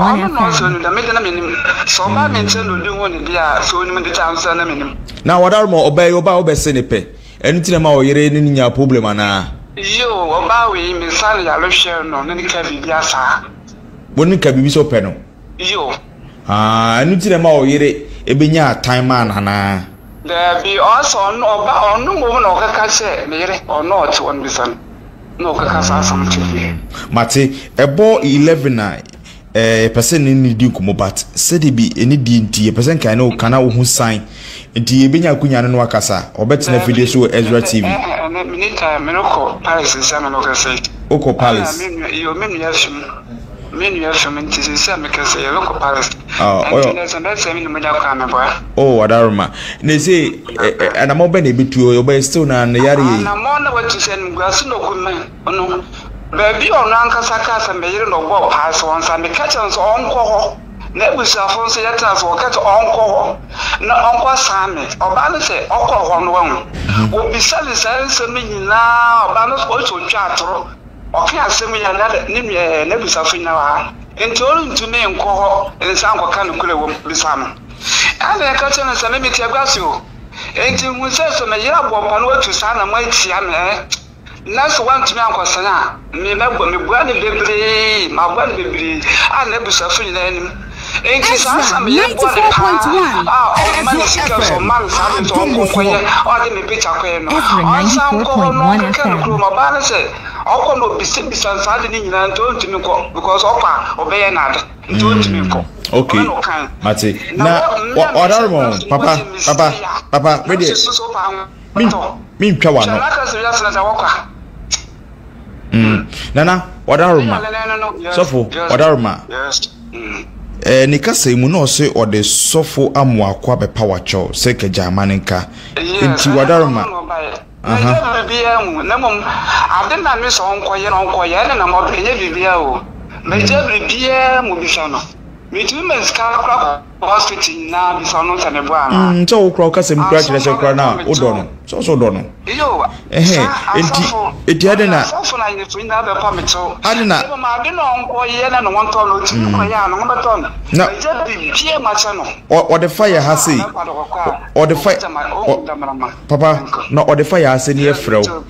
F: FM.
G: Na wadaroma ɔbaa yi ɔbaa wobɛse ne pɛ. Ɛno nti na ɛma ɔyere ne no nyaa problem anaa?
H: Yiw, ɔbaa wei me nsa no yare hwɛ no ne no ka biribi asaa.
G: Wo ne no ka biribi sɛ ɔpɛ no?
H: Yiw.
G: Ah, ɛno nti na ɛma ɔyere ɛbɛnya atan maa no anaa?
H: Daabi, ɔsɛ ɔno ɔba ɔno mmom na ɔkeka kyerɛ ne yere, ɔno a ɔte hɔ no bisa no na ɔkeka saa asɛm kyerɛ no.
G: Mate, ɛbɔ 11 a Eh yɛpɛ sɛ ne ne di nkɔmmɔ but sɛdeɛ bi ɛne die nti yɛpɛ sɛ nka ne wo ka na wo ho san nti yɛbɛnya akonya no no akasa ɔbɛtena afidie so wɔ Ezra TV.
H: Ɛnɛ mene time mene kɔ Paris sisi a mene kasa yi.
G: Wokɔ Paris?
H: Yo me nua fim me nua fim nti sisi a mekasa yi yɛbɛkɔ Paris. Nti nɛ sɛ bɛsɛ me ne mogya kɔ a meboa.
G: Oh adaroma na ɛsɛ anamɔ bɛ na ɛbɛtu ɔbɛyɛ still na ne yare yɛ yi.
H: Anamɔ na watu sɛ animguase na ɔkɔ mɛ no. Baabi a ɔno ankasa kaa sɛ me yere na ɔbɔɔ paa sɛ ɔnsan, meka kyerɛɛ no sɛ ɔnkɔ hɔ. N'abusuafo nso yɛtenaa ase, wɔka sɛ ɔnkɔ hɔ na ɔnkɔsan me. Ɔbaa no sɛ ɔkɔɔ hɔ no, wahu. Wɔbisa no saa nsɛm no nyinaa, ɔbaa no ɔsɛ ɔtwa atoro. Ɔka asɛm yi a na ne nua ɛɛ n'abusuafo nyinaa wɔ ha. Nti ɔrentumi nkɔ hɔ nsan nkɔka nokorɛ wɔ mu, bisa no. Ɛna yɛka kyerɛ no sɛ me mete agua so o. Nti hu sɛ sɛ me yere abɔ mpa na watu saa na moatia me ɛ. Na sɛ wantumi ankɔsɛn a, me mɛbɔ, mebua no bebree, maboa no bebree a n'abusuafo nyinaa nim. Enti saa
D: Ezra
H: sɛ meyɛ boa no paa
D: 94.1.
H: a ɔmma ne sika nso ɔmma no saa de nso ɔnkɔ nkɔyɛ ɔde me picture kɔɛ no,
F: Ezra
H: ɔnsan nkɔ hɔ na
F: 94.1
H: ɔnkeka no
F: FM.
H: kurom. Ɔbaa no sɛ ɔkɔ no obisabisa no saa ade no nyinaa nti ɔntumi nkɔ because ɔkɔ a ɔbɛyɛ n'ade nti ɔntumi nkɔ.
G: Mm, okay
H: Ɔno na ɔkae.
G: mate
H: Na
G: na
H: wɔ me a mehyɛ
G: ɔdaroma papa papa papa
H: na
G: me deɛ
H: susu so paa ho.
G: mentwa w'ano. Mm. Nana, wadaroma. Sɔfo, wadaroma. Eh, ne kasa mu na ɔse ɔde sɔfo amoako abɛpa wakyɛw sɛ kagya ama ne nka. Nti wadaroma.
H: Aha. Biribiara mu na mmom ade na me sɛ ɔnkɔyɛ na ɔnkɔyɛ ɛne na mɔbrɛ nyɛ biribiara o. Mɛgya biribiara mu bisa no. Metumi ma sika koraa kɔ hospital nyinaa bisa ɔno sɛ meboa anaa.
G: Mm, sɛ wo kora wo kasa mu kora kyerɛ sɛ kora no a wodɔ no. Sɛ wo sɛ wodɔ no.
H: Yo,
G: Ɛhɛn,
H: saa
G: enti,
H: asɔfo,
G: enti adɛn na.
H: asɔfo na ahemfo nyinaa bɛpa me kyɛw.
G: Adɛn na.
H: Mmom ade na ɔnkɔ yɛ na ne ho ntɔ no, otumi kɔ yɛ a ne ho bɛtɔ no.
G: Na.
H: Magya biribiara mu akyɛ no.
G: Ɔ, ɔde fa yɛ ha sei. Ɔde fa, ɔ, papa, na ɔde fa yɛ ha sei ne yɛfrɛ wo.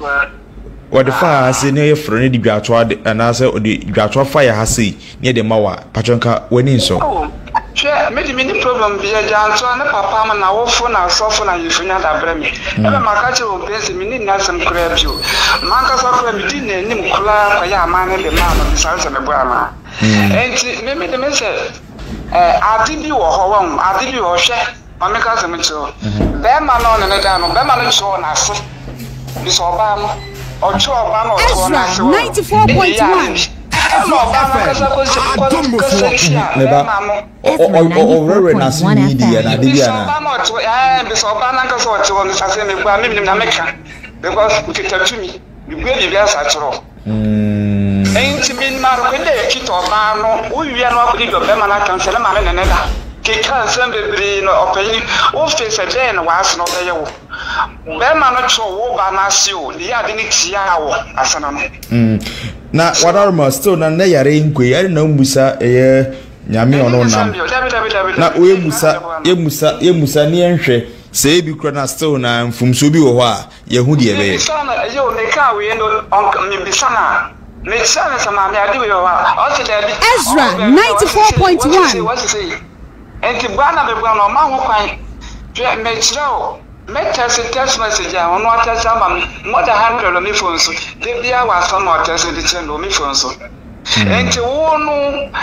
G: Wɔde fa ha sei na yɛfrɛ no de dwatoa de anaasɛ ɔde dwatoa fa yɛ ha sei na yɛde ma wo a, patwɔ nka w'ani nsɔ.
H: Oh, hwɛ, me de menni problem bia, Gyantoa ne papa mo, n'awofo, n'asɔfo, n'ayefo nya da brɛ me. Ɛna maka kyerɛ wɔn pɛn sɛ menni n'asɛm koraa bio. M'ankasa koraa medi n'anim koraa kɔyɛ amanne de maa no bisa no sɛ meboa anaa. Enti me me de me sɛ eh, ade bi wɔ hɔ, wahu, ade bi wɔ hɔ, hwɛ. Ma menka asɛm nkyerɛ wo. Barima no a ɔne no da no, barima no twerɛɛ n'ase. Bisa ɔbaa no. Ɔtwerɛɛ ɔbaa no a ɔtwerɛɛ
D: Ezra
H: n'ase wɔ no. Ɛyɛ ade
D: 94.1.
H: bi. Ɛna ɔbaa no ankasa kɔsi kɔkasa tia
G: Me ba,
H: barima no.
F: Ezra
G: ɔwerɛwerɛ n'ase
F: 94.1
G: nwi di
F: FM.
G: anaa ade bi
H: Bisa
G: anaa?
H: ɔbaa no a ɔte hɔ, ɛɛ, bisa ɔbaa no ankasa a ɔte hɔ no sɛ mebua a, mennim na meka because mekita tumi. Mebue biribi asa akyerɛ wo. Enti menim adekoe dɛ yɛkita ɔbaa no, wowia no akɔdidi ɔbɛrima no atɛm sɛ ne maame ne ne da. Keka nsɛm bebree na ɔpanyin, wofe sɛ dɛn na w'ase na ɔbɛyɛ wo. Bɛrima no kyerɛw wo ba no ase o, ne yɛ ade no tiaa wo asɛm no.
G: Na wadaroma still na nnɛ yare yi nkɔ yi ɛde na mmusa ɛyɛ nyame ɔno nam na yɛmmusa yɛmmusa yɛmmusa ne yɛnhwɛ sɛ ebi kura na still na mfomsoɔ bi wɔ hɔ a Yɛhu deɛ ɛbɛyɛ.
H: Mebisa no, ɛyɛ o, mekaa wei no, ɔnka, mebisa no a, mekyerɛ no sɛ maame ade wei wɔ hɔ a, ɔse daabi,
D: Ezra
H: ɔwɔ baabi a wasi sei, wasi sei,
D: 94.1.
H: wasi sei. Nti bua na mebua no, ɔmma ho kwan. Hwɛ, mekyerɛ wo, me text text message a ɔno atɛste ama me, more than hundred wɔ me phone so, da biara wɔ asɛm a ɔtɛste de kyerɛ me wɔ me phone so. Enti wo no,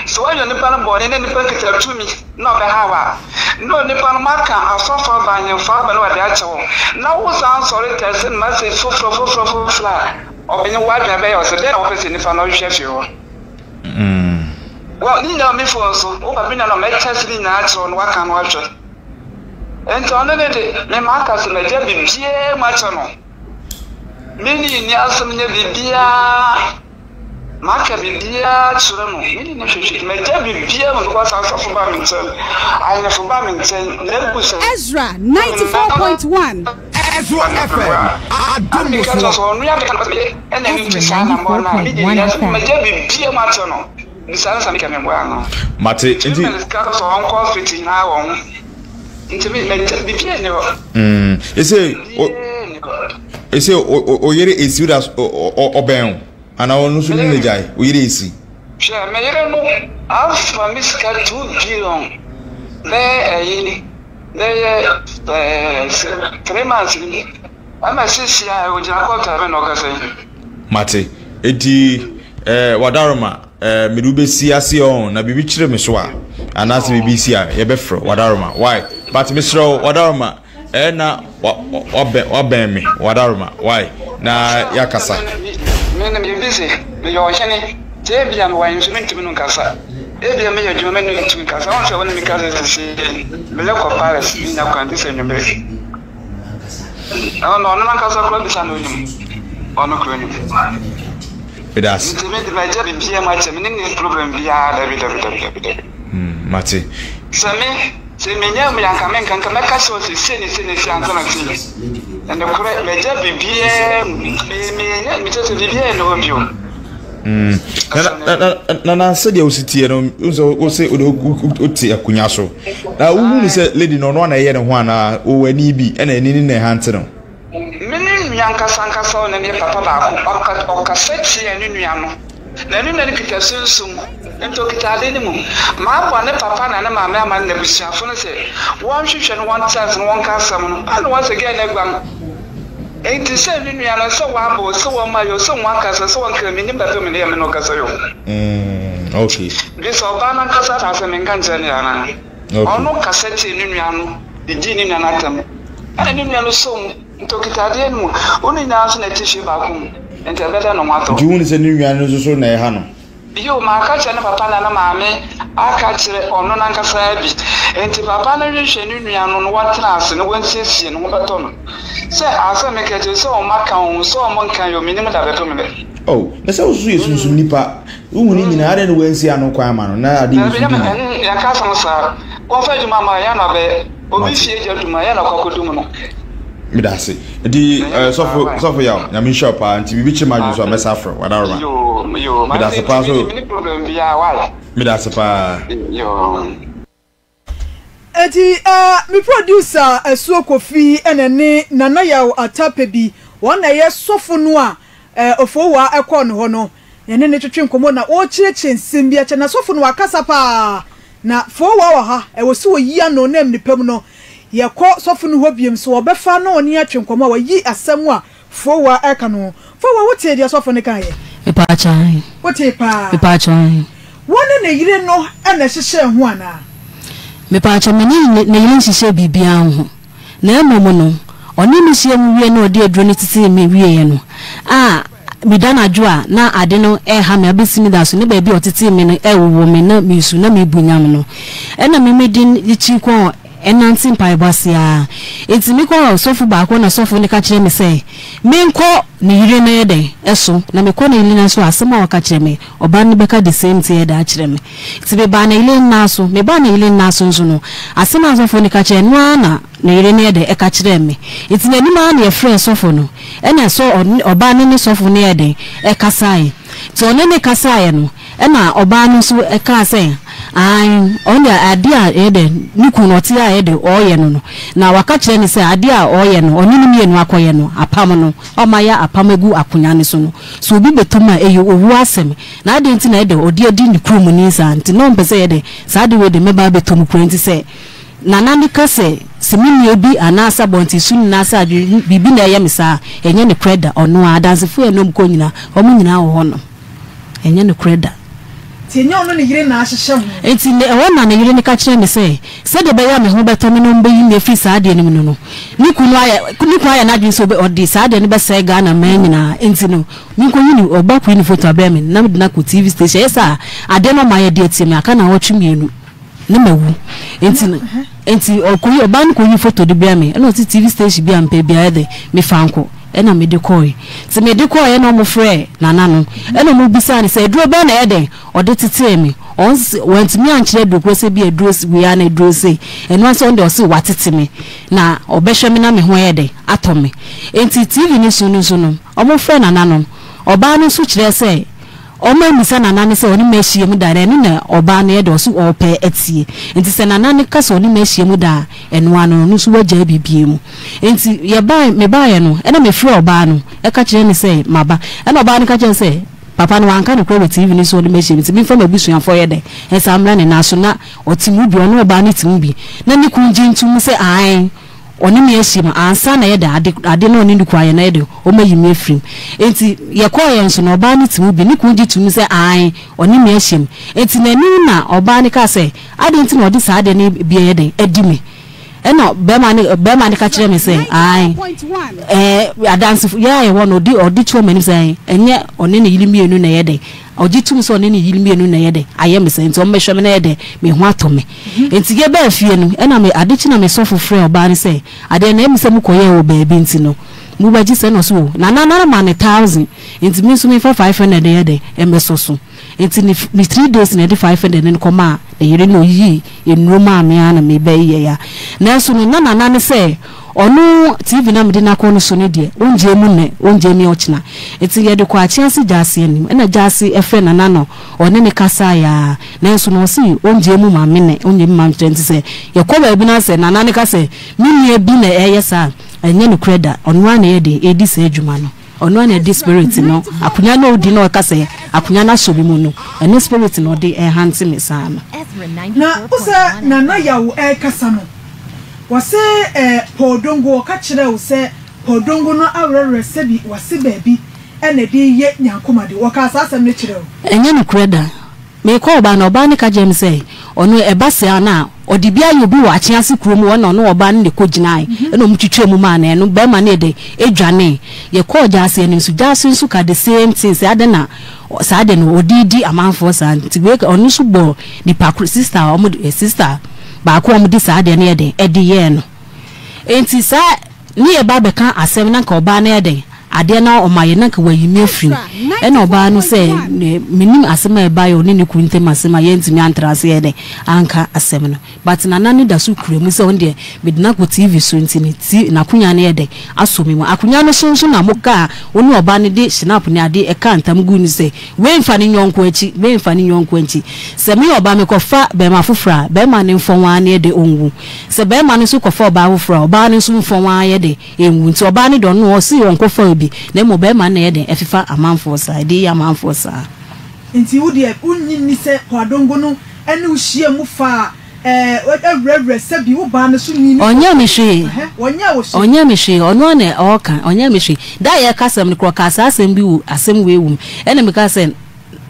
H: sɛ woayɛ onipa no bɔne na nipa no kita tumi na ɔbɛhaw a, na onipa no moaka asɔfo aba, ahemfo aba na wɔde akyɛ wo, na wosan sɔre tɛse no message foforɔ foforɔ foforɔ a, ɔbɛnye w'adwene bɛyɛ wo sɛ dɛn na wopɛ sɛ nipa no ɔhwehwɛ fi hɔ. Wɔ ne nyinaa wɔ me phone so, wo ba bi na na mɛtɛse ne nyinaa akyerɛ wo na waka no ahwɛ. Enti ɔno ne de, me maka sɛ magya biribiara mu akyɛ no. Me ne nni asɛm nyɛ biribiara. Maka biribiara akyerɛ no, me ne no hwehwɛ, magya biribiara mu because asɔfo ba me nkyɛn, ahemfo ba me nkyɛn, n'abusua.
D: Ezra 94.1.
E: Ezra FM, Adom
H: Meka kyerɛ
E: Bosoɔ.
H: sɛ ɔno yɛ meka no sɛ ɛna ɛno nti
F: Ezra
H: saa na mbɔ no a, me deɛ
F: 94.1
H: wiase
F: FM.
H: magya biribiara mu akyerɛ no, bisa no sɛ meka me mboa ano.
G: Mate,
H: Nti
G: nti.
H: me sika sɛ ɔnkɔ hospital nyinaa wɔ ho, nti me magya biribiara nni hɔ.
G: Mm, ese, o.
H: Biribiara nni hɔ.
G: Ese o yere esi wo da ɔbɛn wo anaa ɔno nso ne ne gyae o yere esi.
H: Hwɛ me yere no afa me sika 2 billion bɛyɛ ɛyi bɛyɛ ɛɛ 3 months ni ɛma sisi a ogyina kɔɔto a ɛbɛn na ɔkasa yi.
G: Mate eti ɛɛ wadaroma ɛɛ mede wo besi ase ɔn na biribi kyerɛ me so a anaasɛ biribi si a yɛbɛfrɛ wadaroma why but mesrɛ wo wadaroma. Eh na wabɛn wabɛn me wadaroma why na yakasa.
H: Me no meyɛ busy meyɛ ɔhene nti ebia mewɔ ahemfie mentumi no nkasa ebia meyɛ adwuma me no ntumi nkasa wɔn sɛ wɔne me kasa sisi meyɛ kɔ Paris menya kwan gye sɛ anwummere ɛno na ɔno nankasa koraa bisa na onim ɔno koraa onim.
G: Meda ase.
H: Nti me de magya biribiara mu akyɛ me ne ne problem biara dabi dabi dabi dabi dabi.
G: Hmm, mate.
H: Sɛ me sɛ menya mu anka menka nka mɛka sɛ ɔsɛ sei ne sei ne sei ansa na sei. Ɛnokorɛ magya biribiara mu me me mekyɛ sɛ biribiara nni hɔ bio.
G: Mm. Na na na na sɛdeɛ wosi teɛ no sɛ wose wode wote akonnwa so na wohu ne sɛ lady no ɔno ana ɛyɛ ne ho anaa wɔwɔ ani bi ɛna ani ne na ɛhante no.
H: Me ne nua ankasa ankasa ɔne ne papa baako ɔka ɔkasa tiaa ne nua no na ne nua no kita sunsum nti ɔkita ade no mu mabɔ ne papa na ne maame ama ne n'abusuafo no sɛ wɔnhwehwɛ no wɔnte ase no wɔnka asɛm no ɛna wɔn sɛ gɛɛ no aguan nti sɛ ne nua no sɛ waba o sɛ wɔma yɛ o sɛ wɔn akasa sɛ wɔn kra menim bɛpɛ me ne yɛ me na ɔkasa yɛ o.
G: Mm, okay.
H: Bisa ɔbaa no ankasa na sɛ menka nkyerɛ ne anaa.
G: Okay.
H: Ɔno kasa tiee ne nua no de dii ne nua no atɛm. Ɛnna ne nua no soo mu, nti ɔkita adeɛ no mu. Wɔn nyinaa nso na ɛte fie baako mu, nti ɛbɛda ne ho atɔ.
G: Nti wohu no sɛ ne nua no nso so na ɛha no?
H: Bio, maka akyerɛ ne papa na ne maame aka akyerɛ ɔno n'ankasa bi. Enti papa no hwehwɛ ne nua no na wɔntena ase na wɔnsiesie ne ho bɛtɔ no. Sɛ asɛm meka kyerɛ sɛ wɔn aka o, sɛ wɔn nka o, mennim da bɛto me dɛ.
G: Oh, na sɛ wo nso yɛ sunsum nipa, Wohu ne nyinaa, adɛn na wansi ano kwan ama no na ade
H: Dabi,
G: nsu di no?
H: yɛnka asɛm saa. Wɔmfa adwuma mma yɛn na ɔbɛyɛ. Obi fie gya dum a, yɛn na ɔkɔ akɔdum no.
G: Meda ase. Nti eh, sɔfo sɔfo yaw, nyame nhyira wo paa. Nti biribi kye m'adwene so a mɛsa afrɛ wo. Adaworoma.
H: Yoo, yoo.
G: Meda ase paa so.
H: Mini problem biara, why?
G: Meda ase paa.
H: Yoo.
B: Enti eh, me producer Asuo Kofi na ɛne Nana Yaw Atapɛ bi, wɔn na ɛyɛ sɔfo no a eh, Ofowaa kɔɔ ne hɔ no. Yɛne no twetwe nkɔmmɔ na ɔrekyerɛkyerɛ nsɛm bi akyerɛ. Na sɔfo no wakasa paa. Na Fowaa wɔ ha, ɛwɔ sɛ ɔyi ano na mmerɛ pa mu no yɛkɔ sɔfo no hɔ biom. So ɔbɛfa na ɔne yɛn atwe nkɔmmɔ a wayi asɛm a Fowaa ɛka no. Fowaa wotee deɛ sɔfo no kaeɛ?
C: Mepaakyɛw ahe.
B: Wotee paa?
C: Mepaakyɛw ahe.
B: Wo ne ne yere no na ɛhyehyɛɛ ho anaa?
C: Mepaakyɛw me ne ne yere nhyehyɛɛ biribiara ho. Na mmom no, ɔne me hyiaam wieɛ na ɔde aduro no tetee me wieɛ no, a meda anadwo a na ade no reha me abɛsi me da so ne baabi a ɔtetee me no rewowɔ me na mesu na mebu nyam no, ɛna me medi n'akyi kɔɔ ɛnante mpaebɔ ase ara. Enti mekɔɔ sɔfo baako na sɔfo no ka kyerɛɛ me sɛ menkɔ ne yere no yɛ dɛn so, na mekɔ ne yere no so a asɛm a ɔka kyerɛ me, ɔbaa no bɛka the same thing yɛ dɛn akyerɛ me. Nti mebaa ne yere nna so. Mebaa ne yere nna so nso no, asɛm a sɔfo no ka kyerɛɛ no ara na ne yere no yɛ dɛn ɛka kyerɛɛ me. Nti n'anim ara na yɛfrɛɛ sɔfo no, ɛna sɔ ɔbaa no ne sɔfo no yɛɛ dɛn ɛkasaeɛ. Nti ɔne no kasaeɛ no, ɛna ɔbaa no nso kaa sɛ, aane, ɔno deɛ adeɛ a ɛyɛ dɛn, ne kunu no ɔte a ɛyɛ dɛn ɔreyɛ no no, na waka kyerɛ no sɛ adeɛ a ɔreyɛ no, ɔne no mmienu akɔyɛ no, apam no, a wɔayɛ apam agu akonnwa no so no, sɛ obi bɛtɔ mu a, ɛyɛ owuo asɛm. Na adɛn nti na ɛyɛ dɛ ɔde adi ne kuromni saa? Nti na ɔmpɛ sɛ ɛyɛ dɛ saa ade wei de mɛba abɛtɔ mu koraa. Nti sɛ Nana no ka sɛ, sɛ me nua bi anaasɛ abɔntenso anaasɛ adwene biribi na ɛyɛ me saa a, ɛnyɛ nokorɛ da. Ɔno ara, adansefoɔ a ɛne wɔn kɔ nyinaa, wɔn nyinaa wɔ hɔnom. Ɛnyɛ nokorɛ da.
B: Nti ɛnyɛ ɔno ne yere na ahyehyɛ ho?
C: Enti ɛhɔ na ne yere no ka kyerɛɛ me sɛ, sɛdeɛ ɛbɛyɛ a me ho bɛtɔ me na wɔbɛyi me afiri saa adeɛ no mu no no, ne kunu ayɛ ne kunu ayɛ n'adwene sɛ ɔde saa adeɛ no bɛsɛe Ghana mmaa nyinaa. Enti no, Menkɔyi no, ɔba kɔyi ne foto abrɛ me na mede no akɔ TV station. Ɛyɛ saa a, adeɛ no ɔma yɛ de atie me, aka nnawɔtwe mmienu na mawu. Nti no, nti ɔkɔyi, ɔbaa no kɔyi foto de brɛ me, ɛna ɔse TV station bi a mepɛ biara de, mefa nkɔ. Ɛna mede kɔɔe. Nti mede kɔɔeɛ na wɔfrɛɛ Nana no, ɛna wɔbisaa no sɛ aduro bɛn na ɛyɛ dɛn ɔde tetee me. Ɔnse, wantumi ankyerɛ aduro korɔ sɛ bi aduro wei anaa aduro sei. Ɛno ara sɛ ɔno deɛ ɔse watete me na ɔbɛhwɛ me na me ho ayɛ dɛn atɔ me. Nti TV no so no nso no, Wɔfrɛɛ Nana no. Ɔbaa no nso kyerɛɛ sɛ wɔammisa Nana no sɛ ɔne me ahyia mu da na ɛno na ɔbaa no yɛ dɛ ɔse ɔrepɛ atie. Nti sɛ Nana no ka sɛ ɔne me ahyia mu da a, ɛno ara no ɔno nso wagyae biribiara mu. Nti yɛbae, mebaeɛ no, ɛna mefrɛɛ ɔbaa no ka kyerɛɛ no sɛ maba. Ɛna ɔbaa no ka kyerɛɛ me sɛ papa no wanka nokorɛ wɔ TV no so ɔne me ahyia mu nti memfa m'abusuafoɔ yɛ dɛn nsan mmra ne nan so na ɔte mu bi, ɔne ɔbaa no te mu bi na ne kunu gye ntom sɛ aane. Ɔne me ahyia mu ansa na yɛde ade ade na ɔne ne kunu ayɛ na yɛde wɔayi me afiri mu. Enti yɛkɔeɛ nso no ɔbaa no te mu bi. Ne kunu gye toom sɛ aane, ɔne me ahyia mu. Enti n'anim na ɔbaa no kaa sɛ, adɛn nti na ɔde saa adeɛ no bi ayɛ dɛn adi me? Ɛna barima no barima no ka kyerɛɛ me sɛ aane, ɛɛ adansefo yɛn a yɛwɔ no ɔde ɔde toɔ m'anim sɛ aane, ɛnyɛ ɔne ne yere mmienu na ɛyɛ dɛn Ɔgye tom sɛ ɔne ne yere mmienu na ɛyɛ dɛ ayɛ me saa nti ɔmmɛhwɛ me na ɛyɛ dɛ me ho atɔ me. Nti yɛbaa fie no ɛna me ade kye na me sɔfo frɛɛ ɔbaa no sɛ adeɛ no ɛyɛ me sɛ mokɔyɛɛ wɔ baabi nti no. Mobɛgye sɛn? Ɛna ɔse o Nana no ama no thousand nti me nso memfa 500 nyɛ dɛn mmɛsɔ so. Nti ne ne 3 days na ɛde 500 no kɔmaa ne yere na ɔyii nnuro maa me ara na mebɛyɛeɛ a. Nanso no na Nana no sɛ ɔno TV no a mede no akɔ no so no deɛ ɔngyae mu nnɛ, ɔngyae mu ɔkyena. Nti yɛde kɔɔ Akyease Gyaase anim ɛna Gyaase frɛɛ Nana na ɔne no kasaeɛ ara. Nanso no ɔse ɔngyae mu ma me nnɛ, ɔngyae mu ma me kyena. Nti sɛ yɛkɔ baabi na sɛ Nana no ka sɛ me nua bi na ɛreyɛ saa a, ɛnyɛ nokorɛ da. Ɔno ara na ɛyɛ den ɛredi saa adwuma no. Ɔno ara na ɛde spirit no, akonya no a ɔdi na ɔka sɛ akonya no asɔ me mu no, ɛno spirit na ɔde rehante me saa no.
B: Na wo sɛ Nana Yaw rekasa no, wɔse eh, Paul Dongo, ɔka kyerɛɛ wo sɛ Paul Dongo no awerɛwerɛ sɛbi wase baabi na ɛde reyɛ Nyankomade. Wɔkaa saa asɛm no kyerɛɛ wo?
C: Ɛnyɛ nokorɛ da. Mekɔɔ ɔbaa no, ɔbaa no ka kyerɛɛ me sɛ ɔno ɛba saa no a, ɔde bi ayɛ obi wɔ Akyease kurom hɔ na ɔne ɔbaa no na ɛkɔgyinae ɛna wɔn twitwaa mu maa no, ɛno barima no yɛ dɛn ɛdwanee. Yɛkɔɔ Gyaase anim nso, Gyaase nso ka the same thing sɛ adɛn na saa deɛ no ɔde redi amanfoɔ saa nti wei ɔno nso bɔɔ nipa koro sister a wɔn sister baako a wɔde saa deɛ no yɛ dɛn ɛde yɛɛ no. Enti saa ne yɛ ba bɛka asɛm na nka ɔbaa no yɛ dɛn adeɛ na ɔma yɛ na nka wayi me afiri mu ɛna ɔbaa no sɛ menim asɛm a ɛbaeɛ ɔne ne kunu ntam asɛm a yɛntumi antra ase yɛ dɛn anka asɛm no but nana no da so kura mu sɛ ɔno deɛ mede no akɔ TV so nti ne ti n'akonya no yɛ dɛn asɔ me mu akonya no so nso na mo kaa wo ne ɔbaa no de shinap ne ade ɛka ntam gu no sɛ wei mfa ne nyɔnko akyi wei mfa ne nyɔnko akyi sɛ me ɔbaa mekɔfa bɛrima foforɔ a bɛrima no mfɔn ara ne ɛde ɔnwu Sɛ barima no nso kɔfa ɔbaa foforɔ a, ɔbaa no nso mfɔn ara yɛ dɛn? Ɛnwu. Nti ɔbaa no deɛ ɔno ɔse ɔnkɔfa obi, na mmom barima no na ɛyɛ dɛn? Ɛfefa amanfoɔ saa, ɛde yɛ amanfoɔ saa.
B: Nti wo deɛ wonnye nni sɛ Kwadongo no ne wo hyiaa mu faa ɛɛ wurawura sɛbi wo baa no so nwi no
C: Ɔnyɛɛ me hwee.
B: Ɛhɛ, ɔnyɛɛ wo hwee.
C: Ɔnyɛɛ me hwee, ɔno ara na ɔɔka, ɔnyɛɛ me hwee. Da a yɛreka asɛm no koraa, ɔkaa saa asɛm bi wɔ asɛm wei wom, ɛna mekaa sɛ,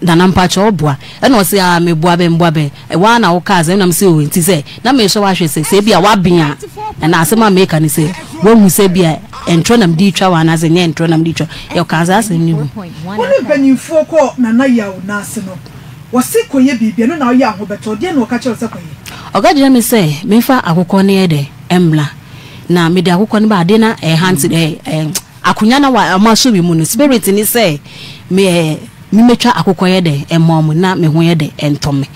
C: Nana mpakyɛ wo boa? Ɛna ɔse aa me boa bɛn boa bɛn? Woaa na wo kaa sɛ? Ɛna me se oo nti sɛ na me sɔ wo ahwɛ sɛ sɛ ebia woaben a ɛna asɛm a meka ne sɛ woahu sɛ ebia ntorɔ na mede retwa wo anaa sɛ nyɛ ntorɔ na mede retwa wo yɛkaa saa asɛm no gu.
B: Wo ne mpanyinfoɔ kɔɔ Nana Yaw nan ase no wɔse kɔyɛ biribi ɛno na woyɛ ahobɛtɔ deɛn na ɔka kyerɛ wo sɛ kɔyɛ?
C: Ɔka kyerɛɛ me sɛ memfa akokɔ no yɛ dɛn mmra na mede akokɔ no ba adeɛ no a ɛhante ɛɛ Akonya na wa ɔmo asɔ me mu no spirit ne sɛ me ɛ me mɛtwa akokɔ yɛ dɛ ɛma ɔmo na me ho yɛ dɛ ɛntɔ me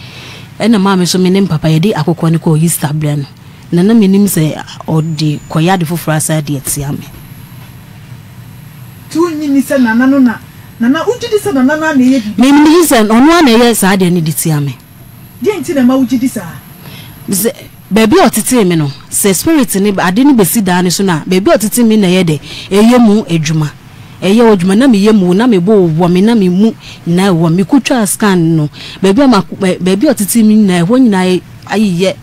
C: ɛna maa me nso me ne me papa yɛde akokɔ no kɔɔ Easter berɛ no na na menim sɛ ɔde kɔyɛ ade foforɔ asa de atia me.
B: Nti wonnye nni sɛ Nana no na Nana wogye di sɛ Nana no ara na ɛyɛ biribi
C: Me
B: saa?
C: megye di sɛ ɔno ara na ɛyɛ saa adeɛ no de tia me.
B: Deɛn nti na ɛma wogye di saa?
C: Sɛ baabi a ɔtetee me no, sɛ spirit no ade no bɛsi dan no so no a, baabi a ɔtetee me na ɛyɛ dɛ, ɛyɛ mu adwuma. Ɛyɛ hɔ adwuma. Na me yam wu, na me bo wɔ me, na me mu nyinaa wɔ me. Mekɔtwaa scan no, baabi a mako, baabi a ɔtetee me nyinaa, ɛhɔ nyinaa ayeyɛ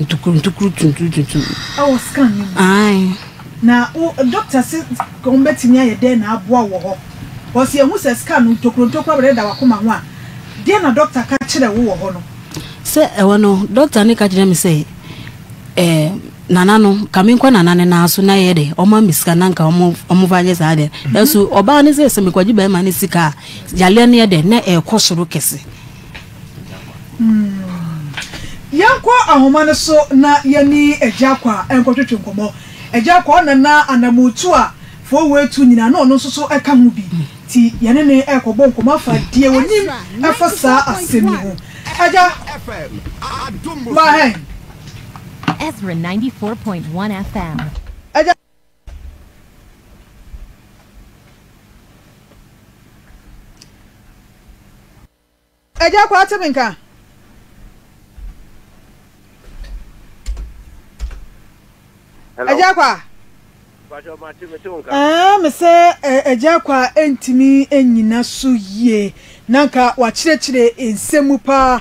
C: ntokuro ntokuro tuntum tuntum.
B: Ɛwɔ scan no mu?
C: Ae.
B: Na wo doctor se wɔn bɛtumi ayɛ dɛn na aboa wo wɔ hɔ? Because yɛhu sɛ scan no ntokuro ntokuro abɛdeda w'akoma ho a, Deɛn na dɔkta ka kyerɛɛ wo wɔ hɔ no?
C: Sɛ ɛhɔ no, dɔkta no ka kyerɛɛ me sɛ, eh, Nana no, ka menkɔ Nana no nan so na yɛ dɛ, ɔma me sika na nka ɔmo ɔmfa nyɛ saa deɛ. Nanso ɔbaa no sɛ, sɛ mekɔgye bɛrima no sika a, yareɛ no yɛ dɛ, na ɛrekɔ soro kɛse.
B: Yɛnkɔ ahoma no so na yɛne Agya Akwa nkɔtwetwe nkɔmmɔ. Agya Akwa, ɔna na anammɔntu a Fowoe tu nyinaa na ɔno nso so ka ho bi. Nti yɛne no rekɔbɔ nkɔmmɔ afa deɛ ɔnim ɛfa saa asɛm yi ho. Agya, ma hɛn.
F: Ezra 94.1 FM.
B: Agya. Agya Kwaa te me nka? Agya Kwaa? Ɛɛ me sɛ Agya Kwaa ntumi nnyina so yie na nka wakyerɛkyerɛ nsɛm mu paa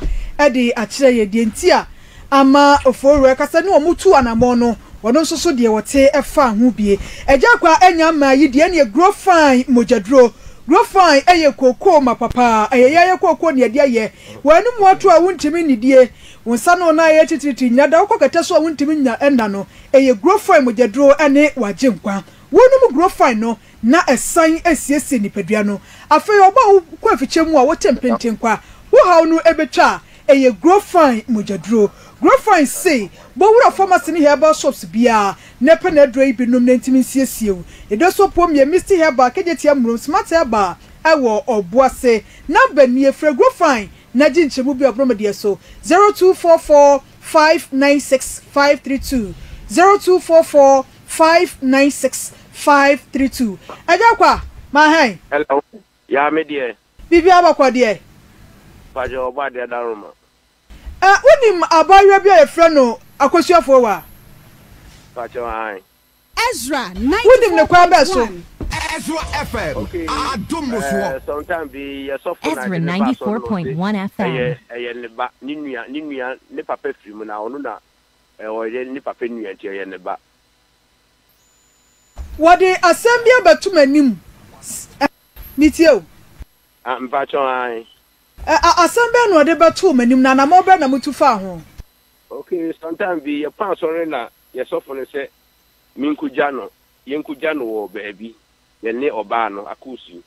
B: de akyerɛ yɛ deɛ nti a ama Ofori rekasa ne wɔn tu anamɔn no, wɔn nso so deɛ wɔte fa ho bie. Agya Kwaa anya mmaa yi deɛ ɛneɛ Grofine mogyaduro. Grofine yɛ kookoo mapa paa, ɛyɛ yɛayɛ kookoo ne yɛde ayɛ. W'anum ato a wontumi nnidie, wo nsa ne wo nan ayɛ titiritii nyina da, wokɔ kɛtɛ so a wontumi nnya nna no, ɛyɛ Grofine mogyaduro ne w'agyenkwa. Wonom Grofine no na ɛsan siesie nipadua no. Afei ɔbɔ a wokɔ afikyɛ mu a wote mpentenkwa, wo haw no bɛtwa a, Ɛyɛ Grofine mogyaduro. Grofine se, Bɔ wura pharmacy ne herbal shops biara na pɛ n'aduro yi bi nom na ntumi nsiesie wo. Edoso pom yɛ Misty Herbal, Kejetia Murom, Smart Herbal wɔ Ɔboase. Number nie, frɛ Grofine na gye nkyerɛmu bi a ɔboro me deɛ so, 0244 596 532, 0244 596 532. Agya Kwa, mahan.
I: Hello, yaa me deɛ.
B: Biribiara bɔkɔ deɛ?
I: Mpakyɛw ɔbɔ adeɛ adaroma.
B: Ɛ, wonim abaayewa bi a yɛfrɛ no Akosua Fowa?
I: Mpakyɛw, aane.
D: Ezra
B: Wonim no kwan bɛn so?
D: 94.1.
E: Ezra FM,
I: Okay,
E: Adom Musoɔ.
I: eh, sometime bi yɛ sɔfo na
F: Ezra
I: ade ne ba asɔre na ɔse
F: 94.1 FM.
I: ɛyɛ ɛyɛ ne ba, ne nua, ne nua, ne papa firi mu na ɔno na eh, ɔyɛ ne papa nua nti ɛyɛ ne ba.
B: Wɔde asɛm bi abɛto m'anim. Ɛ, metie o.
I: Ah, mpakyɛw, aane.
B: Ɛ, a, asɛm bɛn na ɔde bɛtoo m'anim, na anammɔn bɛn na mutu faa ho?
I: Okay, sometime bi yɛkɔ asɔre na yɛ sɔfo no sɛ menkogya no, yɛnkogya no wɔ baabi, yɛne ɔbaa no, Akoosu.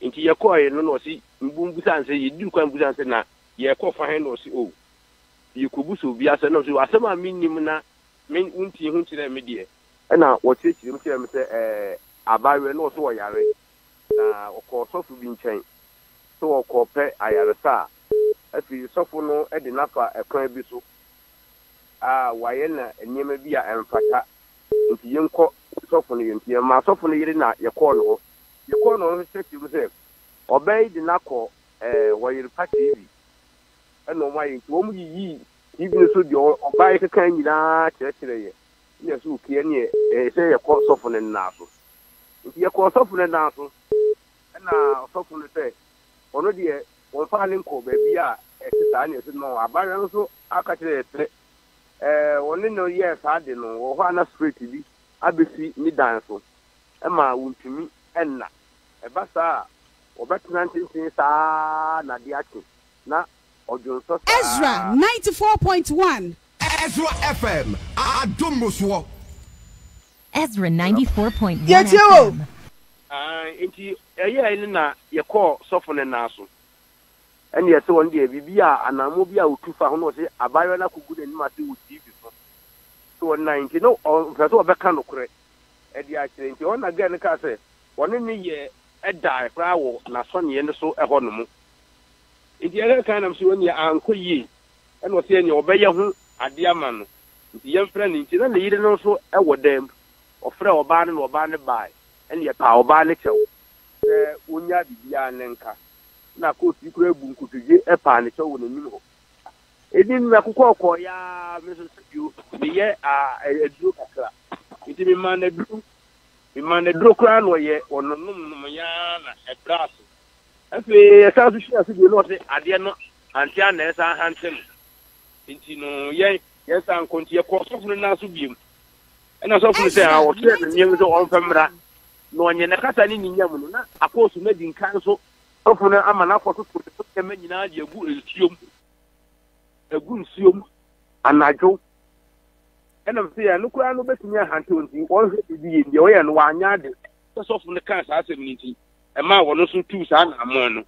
I: Nti yɛkɔɔe no na ɔse, mbusaa no sɛ, yɛduru kwan mbusaa no sɛ na yɛrekɔ fa he na ɔse oh, yɛkɔbusa obi asɛm, na ɔse asɛm a mennim na me wontii ho nkyerɛɛ me deɛ. Ɛna wɔkyerɛkyerɛ mu kyerɛɛ me sɛ ɛɛ abaayewa no ɔse ɔyare, na ɔkɔɔ sɔfo bi nkyɛn sɛ ɔrekɔpɛ ayaresa a, afei sɔfo no de no afa kwan bi so a wayɛ no nneɛma bi a ɛmfata, nti yɛnkɔ sɔfo no yere. Nti yɛmaa sɔfo no yere na yɛkɔɔ ne hɔ. Yɛkɔɔ ne hɔ no kyerɛkyerɛ mu sɛ ɔbaa yi de no akɔ ɛɛ Ɔyerepa TV ɛna wɔn ayɛ nti wɔn yiyii TV no so deɛ ɔbaa yi keka nyinaa kyerɛkyerɛ yɛ ɛna ɛsɛ okay ɛneɛ ɛyɛ sɛ yɛkɔ sɔfo no nan so. Nti yɛkɔɔ sɔfo no nan so. Ɛnna ɔsɔfo no sɛ, Ɔno deɛ, wɔmfaa no nkɔɔ baabi a ɛte saa. Ɛnna yɛse, No, abaayewa no nso aka kyerɛɛ yɛn sɛ, ɛɛ, wɔne no yɛɛ saa ade no, wɔ hɔ a na spirit bi abɛsi ne dan so ma wontumi nna. Ɛba saa a, wɔbɛtena ntenten saa ara na ade akye, na ɔdwonsɔ saa
D: Ezra
I: ara.
D: 94.1.
E: Ezra FM, Adom Musoɔ.
F: Ezra 94.1
B: Yɛtie wo.
F: FM.
I: Aane, enti ɛyɛɛe no na yɛkɔɔ sɔfo no nan so. Ɛnna yɛse ɔno deɛ, biribi a anammɔn bi a ɔtu fa ho na ɔse abaayewa no akɔgu n'anim ase wɔ TV so sɛ ɔnnan nti na ɔmpɛ sɛ ɔbɛka nokorɛ de akyerɛ nti ɛhɔ na girl no kaa sɛ ɔne no yɛɛ dae koraa wɔ n'asɔneɛ no so hɔ nom. Nti yɛka kan nam so ɛnneɛ ankɔ yie ɛnna ɔse ɛnneɛ ɔbɛyɛ ho adeɛ ama no nti yɛmfrɛ no nti na ne yere no nso wɔ dan mu ɔfrɛɛ ɔbaa no na ɔbaa no bae ɛnna yɛpaa ɔbaa no kyɛw sɛ ɔnnyaa biribiara ne nka. Ɛnna kootu yi koraa bu nkotodwe paa no kyɛw wɔ n'anim hɔ. Ɛdi no mɛkokɔ kɔeɛ ara, me nso sɛbio meyɛ aduro kakra. Nti memaa no aduro, memaa no aduro koraa na ɔyɛ ɔnonomnomyɛ ara na ɛbrɛ ase. Afei yɛsan nso hyia ase bio na ɔse adeɛ no ante a na ɛsan hante no. Nti no yɛn yɛnsan nkɔ nti yɛkɔɔ sɔfo no nan so biom. Ɛna sɔfo no sɛ,
D: Ezra
I: ah, ɔkyerɛɛ no nneɛma sɛ ɔmfa mmra
D: 94.1.
I: na ɔnyɛ na kasa ne ne nya mu no, na akɔɔso no adi nkan nso. Sɔfo no ama no akɔtoto ne ho nneɛma nyinaa de agu nsuom, agu nsuom anadwo. Ɛna sɛ yɛn no koraa no bɛtumi ahantew nti wɔnhwɛ biribi yie. Deɛ ɔyɛ no wanyɛ ade. Sɛ sɔfo no kaa saa asɛm no nti, ɛmaa wɔn nso tuu saa anammɔn no.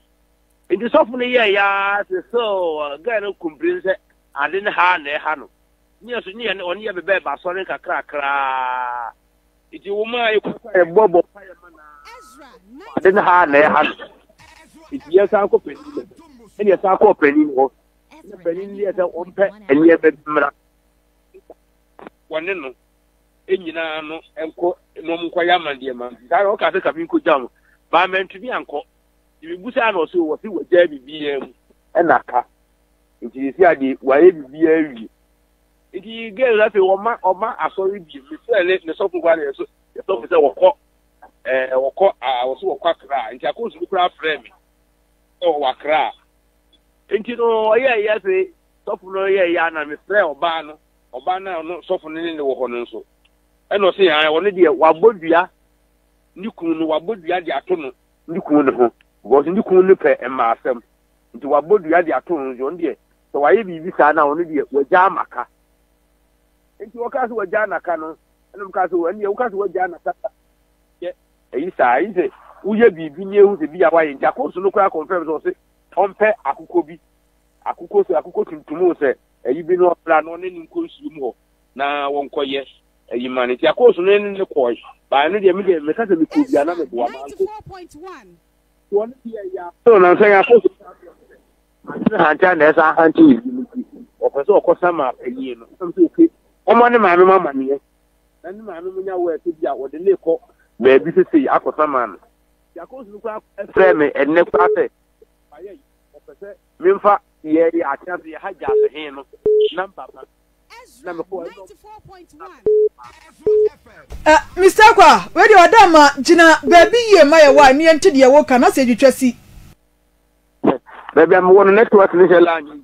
I: Nti sɔfo no yɛɛ ya sɛ sɛ gɛɛ no kumpire sɛ ade no ha na ɛha no. Ne yɛ so ne yɛ ne ɔne yɛ bɛbɛɛ ba asɔre nkakrakraa. Nti wo maa yɛ kɔ yɛ bɔ bɔ mpa yɛ ma na ade no ha na ɛha no. Nti yɛ san kɔ panin no ɛne yɛ san kɔ panin hɔ. Ne panin no yɛ sɛ ɔmpɛ nneɛma bi mmra. Wɔne no nyinaa no nkɔ na wɔn nkɔ yɛ amandeɛ ma. Saa na ɔka sɛ ka mi nkɔ gya wɔn. Baa mɛntumi ankɔ. Nti mebusaa no ɔse wɔse wɔgyaa biribiara mu ɛna aka. Nti sisi adeɛ wayɛ biribiara awie. Nti girl no afei ɔma ɔma asɔre bi mefrɛ ne ne sɔfo koraa ne so ne sɔfo sɛ wɔkɔ ɛɛ wɔkɔ a wɔso wɔkɔ akra nti akɔnsu no koraa frɛ me sɛ wɔwɔ akra. Nti no ɔyɛ ɛyɛ afei sɔfo no yɛ ɛyɛ ana mefrɛ ɔbaa no ɔbaa no a ɔno sɔfo no ne ne wɔ hɔ no nso ɛna ɔse ɔno deɛ wabɔ dua ne kunu no wabɔ dua de ato no ne kunu no ho because ne kunu no pɛ mmaa asɛm nti wabɔ dua de ato no nti ɔno deɛ sɛ wayɛ biribi saa na ɔno deɛ wagya amaka nti wɔka sɛ wagya anaka no ɛna wɔka sɛ ɛno deɛ woka sɛ wagya anaka yɛ ɛyi saa ɛyi sɛ woyɛ biribi ne ehu sɛ bi a wayɛ nti akɔnso no koraa confirm sɛ ɔse ɔmpɛ akokɔ bi akokɔ sɛ akokɔ tuntum sɛ. ayi bi na ɔmmra na ɔne no nkɔ nsuo mu hɔ na wɔnkɔyɛ ayi ma no. Nti akɔɔso no ne no kɔe. Baa ɛno deɛ me deɛ meka sɛ mekɔɔ bi a na meboa mankɔ. Nti ɔno deɛ yɛ aso nansa yɛ akɔɔso no saa berɛ no sɛ ante ne hante a na ɛsa ahante ne bi no nti ɔpɛ sɛ ɔkɔsa ma panyin no. Ɛnam sɛ oke ɔma ne maame ma amaneɛ na ne maame mo nya wɔ ɛsɛ bi a wɔde ne kɔ baabi sesei akɔsa ma no. Nti akɔɔso no koraa frɛ me ɛnnɛ koraa sɛ wayɛ yi ɔpɛ sɛ memfa yɛ yɛ ate ase yɛ ha gya ase he no namba ma na mekɔ ɛno.
B: Eh, Mister Akwa, wei deɛ ɔda ma gyina baabi yie ma yɛ wa ne yɛnte deɛ woka na sɛ ɛtwitwa si.
I: Baabi a mewɔ no network no hyɛ la anyɛ.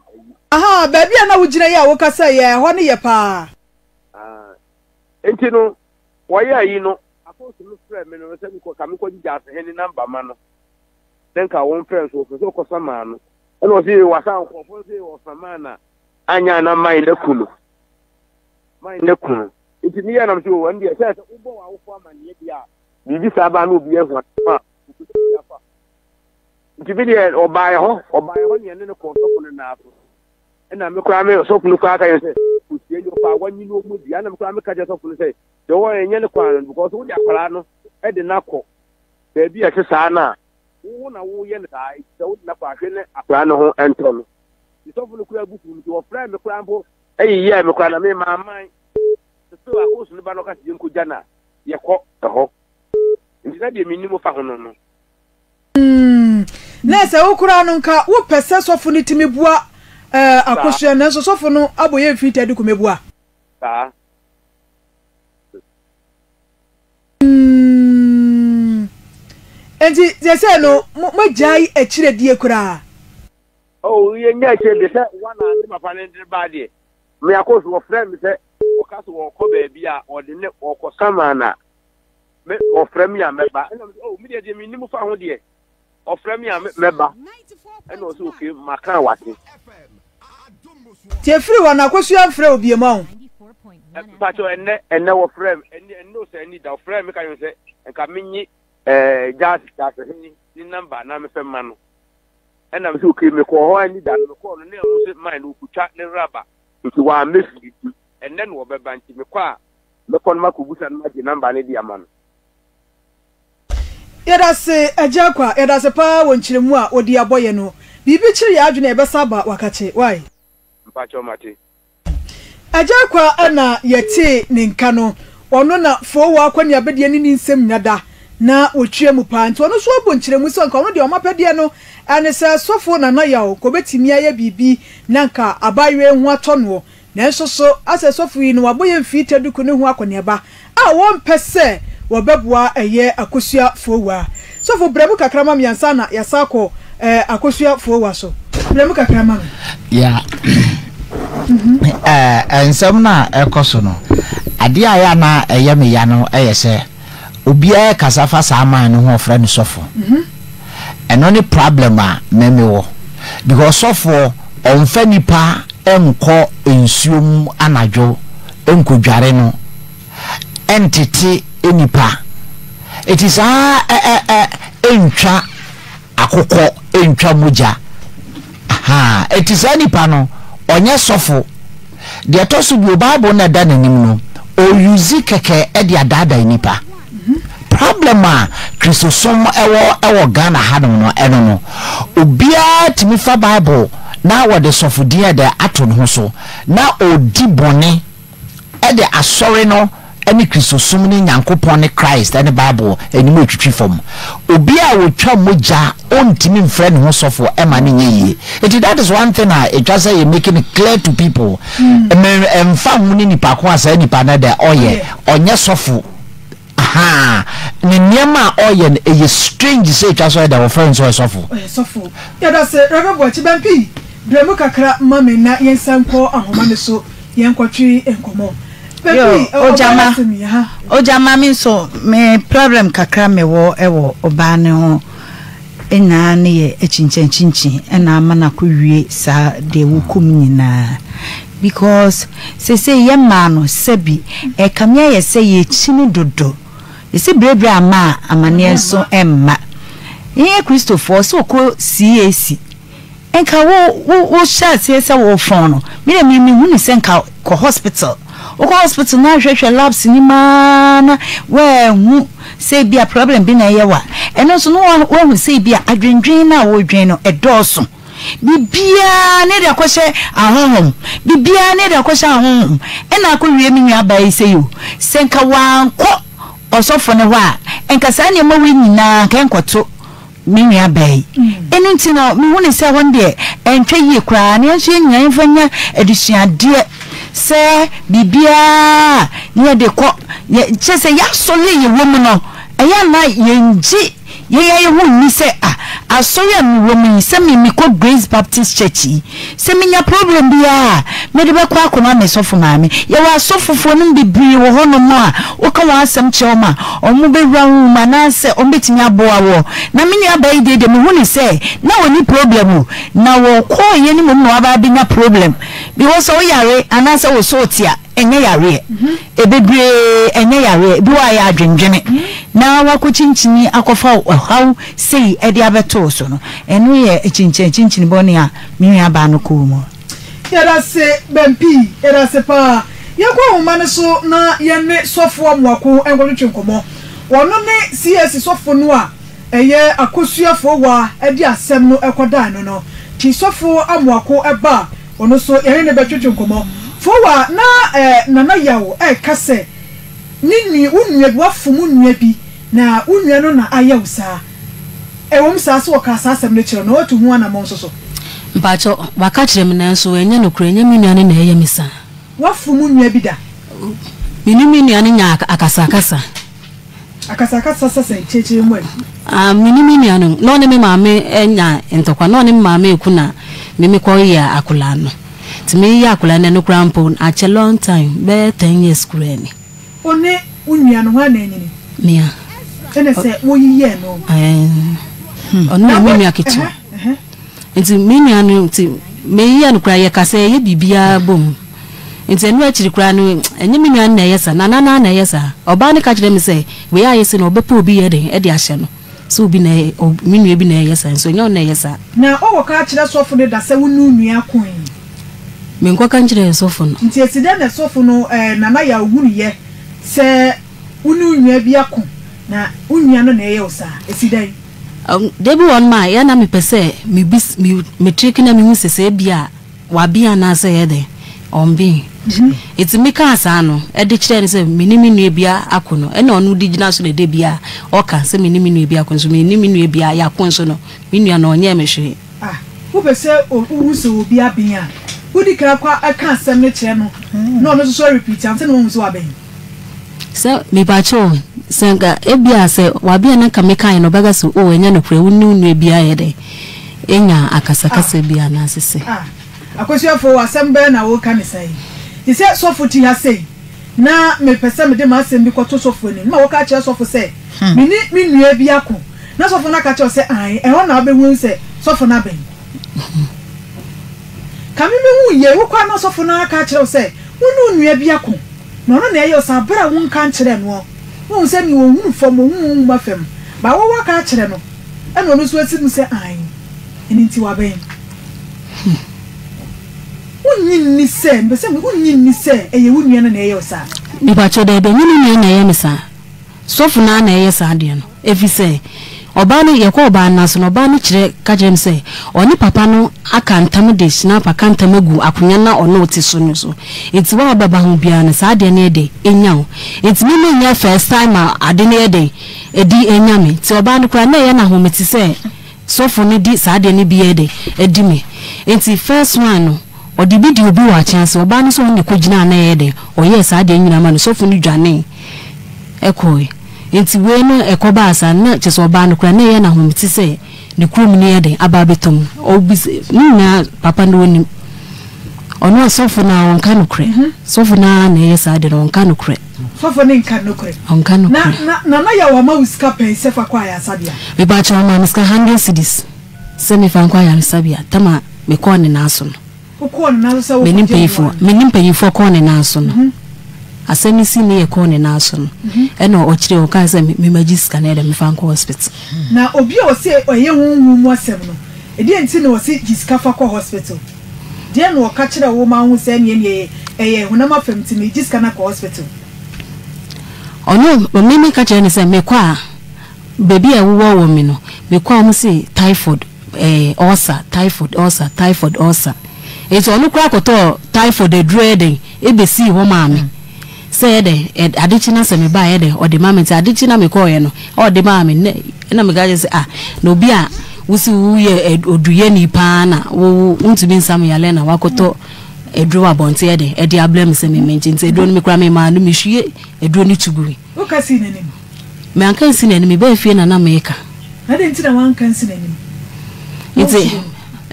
B: Aha, baabi a na wogyina yi a wokasa yɛ ɛhɔ no yɛ paa.
I: Ah, nti no wɔyɛ ayi no akɔnso no frɛ me no sɛ mekɔ ka mekɔ gyigya ase he ne namba ma no. Ne nka wɔn frɛ nso wɔpɛ sɛ ɔkɔsa maa no. Ɛna ɔse wasa nkurɔfoɔ nso ɔsa maa na anyɛ a na man no aku no. Man no aku no. Nti meyɛ nam sɛ o ɛno deɛ sɛ sɛ wobɔ w'awofo amanneɛ deɛ a biribi saa baa na obi ahu asɛm a wobɛtumi afa. Nti me deɛ ɔbaeɛ hɔ ɔbaeɛ hɔ ne ɛne no kɔɔ sɔfo no nan so. Ɛna me koraa me sɔfo no koraa ka yɛn sɛ kɔsie ne ɔpaa wanyi no ɔmu dua. Ɛna me koraa meka kyerɛ sɔfo no sɛ deɛ ɔwɔ ɛnyɛ ne kwan no because wode akwaraa no de no akɔ baabi a ɛte saa no a wo na woyɛ no saa nti sɛ wode no akɔ ahwɛ ne akwaraa no ho ntɔ no. Nti sɔfo no koraa bu fuu nti wɔfrɛɛ me koraa mpo yeyɛɛ me koraa na me mamman. Sɛ akoosu no ba na ɔka sɛ yɛnkɔgya no a, yɛkɔ ɛhɔ. Nti na deɛ mennim fa ho no no.
B: Mm, na sɛ wo koraa no nka wopɛ sɛ sɔfo no tumi bua eh, akosua nanso sɔfo no abɔ yɛn mfiri tadi kumebua.
I: Saa.
B: Mm, nti sɛsɛ no moagyae akyiredie koraa.
I: Oh, yɛnya akyire deɛ sɛ wana ne papa no de ba deɛ me akɔ so wɔfrɛ me sɛ wɔka so wɔkɔ baabi a wɔde ne wɔkɔ sama na me wɔfrɛ me a mɛba ɛna me sɛ oh me deɛ deɛ mennim fa ho deɛ ɔfrɛ me a mɛba ɛna ɔsɛ okay maka wate.
B: Nti ɛfiri hɔ no akosua mfrɛ wo biom ɔho.
I: Mpakyɛ ɛnɛ ɛnɛ wɔfrɛ me ɛnɛ ɛnɛ osɛ ɛni da wɔfrɛ me ka yɛn sɛ nka menye ɛɛ gyaase gyaase he ne namba na mefɛ ma no. Ɛna me sɛ okay mekɔɔ hɔ anni da no mekɔɔ no ne ɔmo sɛ man no ɔkotwa ne raba nti wammɛ fie nti ɛnnɛ na ɔbɛba nti mekɔ a mɛkɔ no makɔbusa no magye number no de ama no.
B: Yɛdase Agya Akwa, yɛdase paa wɔ nkyerɛmu a wode abɔ yɛn no. Biribi kyere yɛn adwene a yɛbɛsan aba wakakye, wai?
I: Mpakyɛw mate.
B: Agya Akwa na yɛtee ne nka no, ɔno na Fowaa Kwani-Abɛdeɛ ne ne nsɛm nnya da na wɔtwea mu paa nti ɔno nso abɔ nkyerɛmu sɛ nka ɔno deɛ ɔmo apɛdeɛ no ne sɛ Sɔfo Nana Yaw nka ɔbɛtumi ayɛ biribi na nka abaayewa yi ho atɔ noɔ Nanso so asɛ sɔfo yi no wabɔ yɛn mfii taduku no ho akɔneaba a wɔmpɛ sɛ wɔbɛboa ɛyɛ Akosua Fowa? Sɔfo, brɛ mu kakra ma me ansa na yɛasan akɔ ɛɛ Akosua Fowa so. Brɛ mu kakra ma me.
J: Yeah. Ɛɛ nsɛm no a ɛkɔ so no, adeɛ a ɛyɛ a na ɛyɛ me ya no yɛ sɛ obiara kasa fa saa man no ho ɔfrɛ no sɔfo. Ɛno ne problem a me mewɔ because sɔfoɔ ɔmfa nipa nkɔ nsuo mu anadwo nkɔdware no ntete nipa. Eti saa ɛ ɛ ɛ ntwa akokɔ ntwa mogya. Ahaa, eti saa nipa no ɔnyɛ sɔfo. Deɛ ɛtɔ so bio, Bible no a ɛda n'anim no, ɔuse kɛkɛ de adaadaa nnipa. Problem a Kristosom wɔ wɔ Ghana hanom no, ɛno no. Obiara tumi fa Bible na wɔde sɔfodin de ato ne ho so na ɔredi bɔne de asɔre no ne Kristosom ne Nyankopɔn ne Christ ne Bible anim retwitwi fam. Obi a otwa mogya ontumi mfrɛ ne ho sɔfo ɛma no nyɛ yie. Enti that is one thing a etwa sɛ yɛ making it clear to people. Me ɛmfa ho ne nipa ko a saa nipa no dɛ ɔyɛ, ɔnyɛ sɔfo. Ahaa, ne nneɛma a ɔyɛ no ɛyɛ strange sɛ etwa sɛ ɔyɛ dɛ wɔfrɛ no sɛ ɔyɛ sɔfo.
B: Ɔyɛ sɔfo. Yɛdase Rev Boakye Bɛmpi, brɛ mu kakra ma me na yɛnsan nkɔ ahoma no so yɛnkɔtwe nkɔmmɔ.
K: Yo, Ojama, Ojama me nso me problem kakra me wɔ ɛwɔ ɔbaa ne ho nyinaa ne yɛ akyinkyɛnkyinkyin ɛna ama no akɔ wie saa deɛ wɔkɔ mu nyinaa because sese yɛ mmaa no sɛbi ɛkame ayɛ sɛ yɛkyini dodo yɛsɛ berebere ama a amaneɛ nso ɛmma yɛyɛ kristofoɔ sɛ ɔkɔ CAC. Nka wo wo wo hyɛ aseɛ sɛ wo fɔn no, me deɛ me me hu no sɛ nka kɔ hospital. Wokɔ hospital na ahwɛhwɛ labs ni maa na woahu sɛ ebi a problem bi na ɛyɛ wa. Ɛno nso no woahu sɛ ebi a adwendwen no a wodwen no ɛdɔɔso. Biribiara ne de akɔhyɛ ahonhom, biribiara ne de akɔhyɛ ahonhom. Ɛna akɔwie me nua baa yi sɛ yi o, sɛ nka wankɔ ɔsɔfo no hɔ a, nka saa nneɛma wei nyinaa nka ɛnkɔto me nua baa yi. Ɛno nti no, mehu no sɛ hɔ no deɛ ɛntwa yie koraa, na yɛn nso yɛn nyinaa yɛmfa nya adesuadeɛ sɛ biribiara na yɛde kɔ, kyerɛ sɛ yɛasɔre a yɛwɔ mu no, ɛyɛ a na yɛngye Yɛn ara yɛn ho nni sɛ ah asɔre a mewɔ mu yi sɛ me mekɔ Grace Baptist Church yi sɛ menya problem biara a mede bɛkɔ akɔma me sɔfo maame. Yɛwɔ asɔfofoɔ nom bebree wɔ hɔ nom a woka wɔn asɛm kyerɛ wɔn a wɔn bɛwura wo mu anaasɛ wɔn bɛtumi aboa woɔ. Na me nua baa yi deɛ deɛ mehu ne sɛ na ɔnni problem o na wɔkɔɔeɛ no mmom na waba abɛnya problem because sɛ woyare anaasɛ wo so te a ɛnyɛ yareɛ. Bebree ɛnyɛ yareɛ, ebi wɔ hɔ a ɛyɛ adwendwene na wakɔkyinkyini akɔfa ɔhaw sei de abɛto wo so no, ɛno yɛ akyinkyini bɔne a me nuabaa no kɔɔ mu.
B: Yɛdase Bɛmpii, yɛdase paa. Yɛnkɔ nhoma no so na yɛne Sɔfo Amoako nkɔtwetwe nkɔmmɔ. Ɔno ne CAC sɔfo no a ɛyɛ Akosua Fowaa de asɛm no kɔdan no no. Nti Sɔfo Amoako ba a, Ɔno nso yɛne no bɛtwetwe nkɔmmɔ. Fowa, na Nana Yaw reka sɛ ne nua, wo nua bi, woafom wo nua bi, na wo nua no na ayɛ wo saa. Ɛwom saa sɛ ɔkaa saa asɛm no kyerɛɛ wo, na woatu ho anammɔn nso so.
C: Mpakyɛw, waka kyerɛ me nanso ɛnyɛ nokorɛ, ɛnyɛ me nua no na ɛyɛ me saa.
B: Woafom wo nua bi da?
C: Me ne me nua no nyaa akasakasa.
B: Akasakasa sɛ sɛn? Kyerɛkyerɛ mu ɛ.
C: Ah, me ne me nua no, na ɔne me maame anya ntɔkwa, na ɔne me maame reko na me me kɔ yɛ akwadaa no. Nti me yɛ akwadaa no, ɛno koraa mpo, akyɛ long time, bɛyɛ ten years koraa ni.
B: Wo ne wo nua no, hwan na anyini?
C: Me a.
B: Ɛna sɛ wo yeyɛɛ no?
C: Ɛɛ, ɔno yɛ me nua ketewa. Nti me nua no, nti me yɛ no koraa, yɛ kasa, yɛ biribiara bom. Nti ɛno akyiri koraa no, ɛnyɛ me nua no na ɛyɛ saa, Nana no ara na ɛyɛ saa. Ɔbaa no ka kyerɛɛ me sɛ, wei ayɛ sei no, ɔbɛpɛ obi yɛ dɛn de ahyɛ no, sɛ obi na ɛyɛ, me nua bi na ɛyɛ saa, nso ɛnyɛ ɔno na ɛyɛ saa.
B: Na woakɔka akyerɛ sɔfo no da sɛ wo ne wo nua akoe?
C: Menkɔka nkyerɛɛ sɔfo no.
B: Nti esi dɛn na sɔfo no, ɛɛ, Nana Yaw hunuiɛ sɛ wo ne wo nua bi ako, na wo nua no na ɛyɛ wo saa? Esi dɛn?
C: Da bi wɔ hɔnom a, ɛyɛ a na mepɛ sɛ mebis, me, metreke na mehu sɛ sɛ ebia Waben anaasɛ ɛyɛ dɛn? Ɔmben. Enti mekaa saa no de kyerɛɛ no sɛ me ne me nua bi ako no, ɛnna ɔno de gyina so na da biara ɔka sɛ me ne me nua bi ako nso me ne me nua bi yɛako nso no, me nua no ɔnyɛɛ me hwee.
B: A Wopɛ sɛ wuhu sɛ obi aben a, wudi kan kɔ ka asɛm no kyerɛ no na ɔno nso so arepeat ansa na wahu sɛ waben.
C: Sɛ, mepakyɛw o, sɛ anka ebia sɛ wabea na anka mekae no, ɔbɛka sɛ, Oh, ɛnyɛ nokorɛ, wo ne wo nua biara yɛ dɛn anya akasakasa bi anaase sɛ.
B: Ah, Akosuafo, asɛm bɛn na woreka ne saa yi? Te sɛ sɔfo te ha sei, na mepɛ sɛ mede m'asɛm bi kɔto sɔfo anim, na makɔka akyerɛ sɔfo sɛ me ne me nua bi ako, na sɔfo no aka akyerɛ wo sɛ ae, ɛhɔ na wobɛhu sɛ sɔfo no abɛn. Ka me mehu yei, wokɔ a na sɔfo no aka akyerɛ wo sɛ wo ne wo nua bi ako. Na ɔno na ɛyɛ wo saa bere a wonka nkyerɛɛ noɔ. Wohu sɛ nea ɔhunu fam, ɔhu wo nwoma fam. But wo woaka akyerɛ no, ɛna ɔno nso asi mu sɛ aane, ɛno nti wabɛn. Wonnye nni sɛ, mepɛ sɛ, wonnye nni sɛ ɛyɛ wo nua no na ɛyɛ wo saa?
C: Mepakyɛw, daabi, ɛnyɛ me nua na ɛyɛ me saa. Sɔfo no ara na ɛyɛ saa adeɛ no, ɛfiri sɛ ɔbaa no, yɛkɔɔ ɔbaa no ase no, ɔbaa no kyerɛ, ka kyerɛɛ me sɛ ɔne papa no aka ntam de hyinap aka ntam agu akonnwa no a ɔne wo te so no so. Nti wo a wobɛba ho biara no, saa adeɛ no yɛ dɛn? Ɛnya wo. Nti me menyɛ first time a ade no yɛ dɛn? Ɛdi anya me. Nti ɔbaa no koraa, na ɛyɛ no ahomete sɛ sɔfo no de saa adeɛ no bi yɛ dɛn? Adi me. Nti first one no, ɔde bi dii obi wɔ akyɛnse. Ɔbaa no nso ɔne no kɔgyinaa na ɛyɛ dɛn? Ɔyɛɛ saa adeɛ no nyinaa ma no. Sɔfo no dwanee. kɔe. Enti wei no ɛkɔbaa saa no, na kyerɛ sɛ ɔbaa no koraa, na ɛyɛ no ahomete sɛ ne kurom no yɛ den aba abɛtɔ mu. Ɔbisa, ne nyinaa papa no ɔnim. Ɔno ɔsɔfo no a ɔnka nokorɛ. Mhm. Sɔfo no ara na ɛyɛ saa de no, ɔnka nokorɛ.
B: Sɔfo no nka nokorɛ.
C: Ɔnka nokorɛ.
B: Na, na, Nana Yaw ama wo sika pɛn sɛ fa kɔ ayaresabea?
C: Mepakyɛ ɔmaa me sika hundred cedis sɛ mefa nkɔ ayaresabea, tam a mekɔɔ ne nan so no.
B: Wokɔɔ ne nan so sɛ
C: Me ne
B: wokɔgye
C: mpanyinfoɔ
B: mmoa no?
C: me ne mpanyinfoɔ kɔɔ ne nan so no, asɛm no si ne yɛ kɔɔ ne nan so no, ɛna ɔkyerɛ ɔkaa sɛ me magye sika no yɛ dɛ mefa nkɔ hospital.
B: Na obi a ɔse ɔyɛ honhom mu asɛm no, Ɛdeɛn nti na ɔse gye sika fa kɔ hospital? Deɛn na ɔka kyerɛɛ wo ma wohu sɛ ɛneɛ neɛ ɛyɛ honam afam nti meregye sika no akɔ hospital?
C: Ɔno, me meka kyerɛ no sɛ mekɔ a, baabi a ɛwowɔ wɔ me no, mekɔ a wɔn se typhoid, ɛɛ ulcer, typhoid, ulcer, typhoid, ulcer. Nti ɔno koraa kɔtɔɔ typhoid aduro yɛ dɛn, ɛbɛsii hɔ maa me. Sɛ yɛ dɛn, ade kye na sɛ meba a yɛ dɛn, ɔde ma me. Nti ade kye na mekɔɔeɛ no, ɔde maa me. Nɛ, ɛna meka kyerɛ sɛ, ah, na obi a wosi woyɛ oduyɛni paa na wo wontumi nsa me yareɛ na wakɔtɔ aduro wɔ abɔnten yɛ dɛn, ɛde abrɛ me sɛ memmenkye. Nti aduro no me koraa memaa no, mehwie aduro no to gui.
B: Woka sii n'anim?
C: Manka ansi n'anim, mebaa fie na na meka.
B: Na adɛn nti na woanka ansi n'anim?
C: Nti,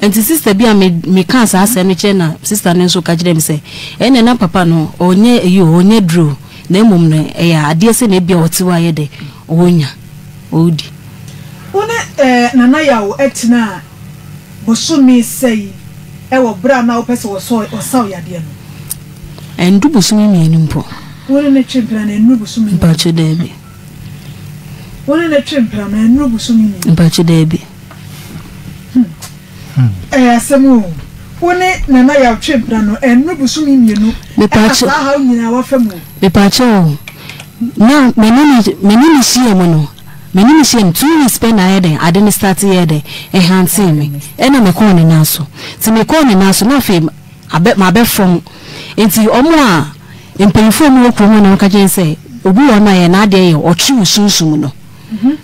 C: nti sista bi a me mekaa saa asɛm no kyerɛ na sista no nso ka kyerɛɛ me sɛ, ɛnna na papa no ɔnyɛ eyi o, ɔnyɛ duro o, na mmom no ɛyɛ adeɛ sɛ na ebia ɔte hɔ a yɛ dɛ ɔnya, ɔredi.
B: Wo ne eh, Nana Yaw tenaa bosome sɛn wɔ berɛ a na wopɛ sɛ wɔsɔ wɔsa wo yadeɛ no?
C: Ɛndu bosome mmienu mpo.
B: Wo ne no twe mpena no ɛnnuru bosome mmienu?
C: Mpakyɛ daabi.
B: Wo ne no twe mpena no ɛnnuru bosome mmienu?
C: Mpakyɛ daabi.
B: Hmm. Ɛyɛ asɛm o. Wo ne Nana Yaw twe mpena no ɛnnuru bosome mmienu ɛna saa haw nyinaa wafa mu o.
C: Mepakyɛ o, na me ne no me ne no hyia mu no, me ne no hyia mu two weeks pɛ na ayɛ dɛn ade no start yɛɛ dɛn ɛhantee me ɛna mekɔɔ ne nan so. Nti mekɔɔ ne nan so na afei abɛ mabɛ fam nti ɔmo a mpanyinfoɔ a ɔmo wɔ kurom hɔ na ɔmo ka kyerɛ sɛ obi wɔ hɔ no a yɛ n'adeɛ yɛ ɔtwe wo sunsum no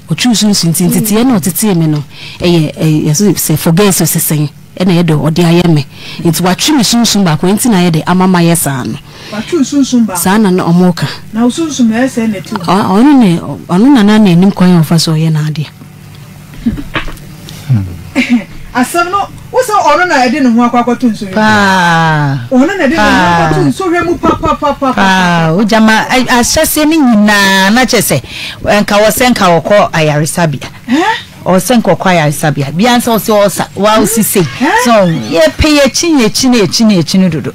C: ɔtwe wo sunsum nti nteteɛ na ɔtetee me no ɛyɛ ɛyɛ sɛ forget sɛ sɛn ɛna ɛyɛ dɛ ɔde ayɛ me nti watwe me sunsum baako nti na ayɛ dɛ ama mayɛ saa no
B: Watwe wo sunsum baako.
C: Saa na na ɔmo ka.
B: Na wo sunsum ɛyɛ sɛn na ɛte wo mu?
C: Ɔno ne ɔno na na n'anim kwan a ɔfa so ɔyɛ n'adeɛ.
B: Asɛm no, wo sɛ ɔno na ɛde ne ho akɔ akɔto nsɔhwɛ mu.
K: Paa.
B: Ɔno na ɛde ne ho akɔto nsɔhwɛ mu papapapapa.
K: Paa, ogyama ahyɛseɛ no nyinaa na kyerɛ sɛ nka wɔ sɛ nka wɔkɔ ayaresabea. Ɔwɔ sɛ nka ɔkɔ ayaresabea. Bia nsa ɔsɛ ɔsa wa ɔsi sei. So yɛpɛ yɛkyi yɛkyi ne yɛkyi ne yɛkyi no dodo.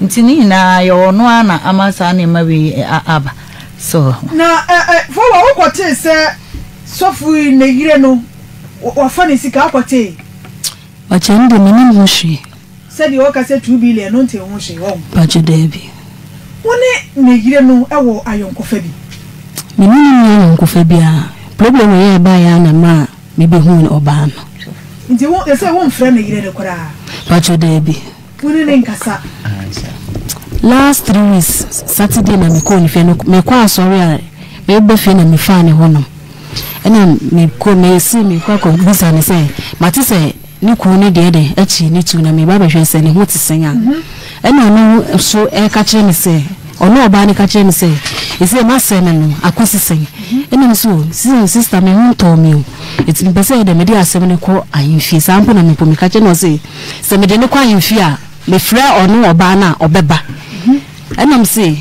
K: Nti ne nyinaa yɛ ɔno ara na ama saa nneɛma wei aba. So.
B: Na ɛ ɛ fɔwa wokɔtee sɛ Sɔfo yi ne yere no wafa ne sika akɔtee.
C: Mpakyɛ no de menim ho hwee.
B: Sɛdeɛ ɔka sɛ 2 billion no ntee ho hwee wahu.
C: Mpakyɛ daabi.
B: Wo ne ne yere no wɔ ayɔnkofa bi?
C: Me ne no nni ayɔnkofa biara. Problem wei a ɛbaeɛ ara na ɛmaa me bɛhuu ɔbaa no.
B: Nti wo sɛsɛ wo mfrɛ ne yere no koraa?
C: Mpakyɛ daabi.
B: Wo ne no nkasa?
C: Last 3 weeks Saturday na mekɔɔ ne fie no, mekɔ asɔre a meba fie na mefaa ne hɔnom. Ɛna mekɔ mesi mekɔ akɔbisa no sɛ mate sɛ ne kunu no deɛ de akyi ne tu na meba bɛhwɛ sɛ ne ho te sɛn a. Ɛna ɔno nso ɛka kyerɛ me sɛ ɔno ɔbaa no ka kyerɛ me sɛ ɛsɛ masɛm no akɔsi sɛn. Ɛna me so sister me ho ntɔɔ me o. Ɛti mepɛ sɛ ɛdɛ mede asɛm no kɔ ahemfie saa mpo na mepɔ meka kyerɛ no ɔse sɛ mede no kɔ ahemfie a mefrɛ ɔno ɔbaa no a ɔbɛba. Ɛna mese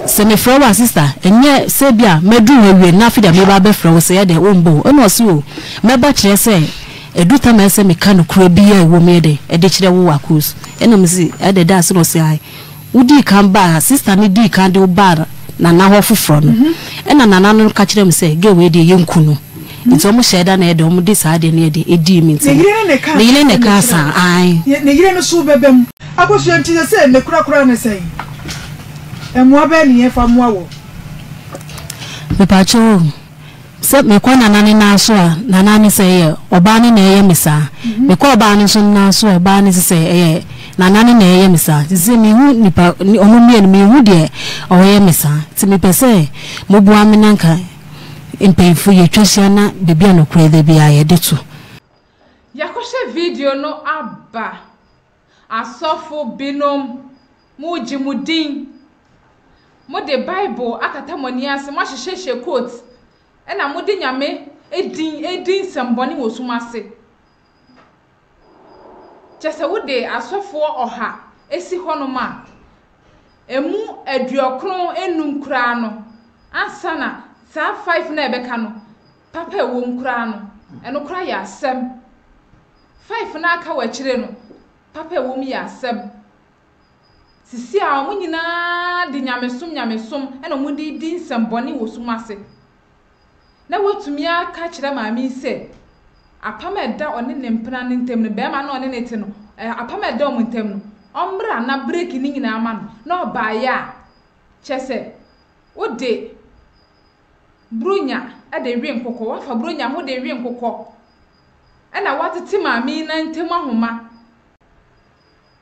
C: sɛ mefrɛ wo a sister ɛnyɛ sɛ bi a mɛduru hɔ awie na afei deɛ meba abɛfrɛ wo sɛ yɛ dɛ wombɔ o. Ɛna ɔse o mɛba kyerɛ sɛ ɛdu tam a ɛsɛ meka nokorɛ bi a ɛwɔ mu yɛ dɛ ɛde kyerɛ wo Akos. Ɛna mese ɛdɛ da ase na ɔse ae. Wodii kan baa ha, sister no dii kan de wo baa Nana hɔ foforɔ no, ɛna Nana no ka kyerɛɛ me sɛ girl wei deɛ yɛnku no. Nti wɔn hyɛɛ da na ɛde wɔn de saa adeɛ no yɛ de ɛdii me nti
B: Ne yere ne na
C: Ne yere na
B: ɛkaa
C: ɛkaa saa, ae.
B: Ne yere no so bɛba mu. Akosua nti sɛsɛ ne korakora ne sɛn? Mmoa bɛn ne yɛfa mmoa wɔ?
C: Mepakyɛw o, Sɛ mekɔ Nana ne nan so a, Nana ne sɛ ɛyɛ ɔbaa no na ɛyɛ me saa. Mekɔ ɔbaa no nso nan so a, ɔbaa no nso sɛ ɛyɛ Nana no na ɛyɛ me saa. Nti sɛ mehu nipa, ɔmo mmienu, menhu deɛ ɔyɛ me saa. Nti mepɛ sɛ moboa me na nka mpanyinfoɔ yɛtwa hyia na baabi a nokorɛ da biara yɛde to.
A: Yɛakɔhwɛ video no aba. Asɔfo binom, moregye mo din. Mode Bible akata mo ani ase, moahyehyɛhyɛ coat, ɛna mode Nyame din redi nsɛmbɔne wɔ sum ase. Kyerɛ sɛ wode asɔfoɔ ɔha si hɔnom a, ɛmu 95 koraa no, ansa na saa five no a ɛbɛka no, papa a ɛwɔ mu koraa no, ɛno koraa yɛ asɛm. Five no a aka wɔ akyire no, papa a ɛwɔ mu yɛ asɛm. Sisi a wɔn nyinaa de nyamesom nyamesom na wɔde redi nsɛmbɔne wɔ sum ase. Na woatumi aka akyerɛ maame yi sɛ. Apam a ɛda ɔne ne mpena no ntam no, barima no a ɔne no te no, apam a ɛda wɔn ntam no, ɔmmra na breki ne nyinaa ma no. Na ɔbaeɛ a, kyerɛ sɛ, wode Buronya de we nkokɔ, woafa buronya ho de we nkokɔ, ɛna woatete maame yi nan ntam ahoma.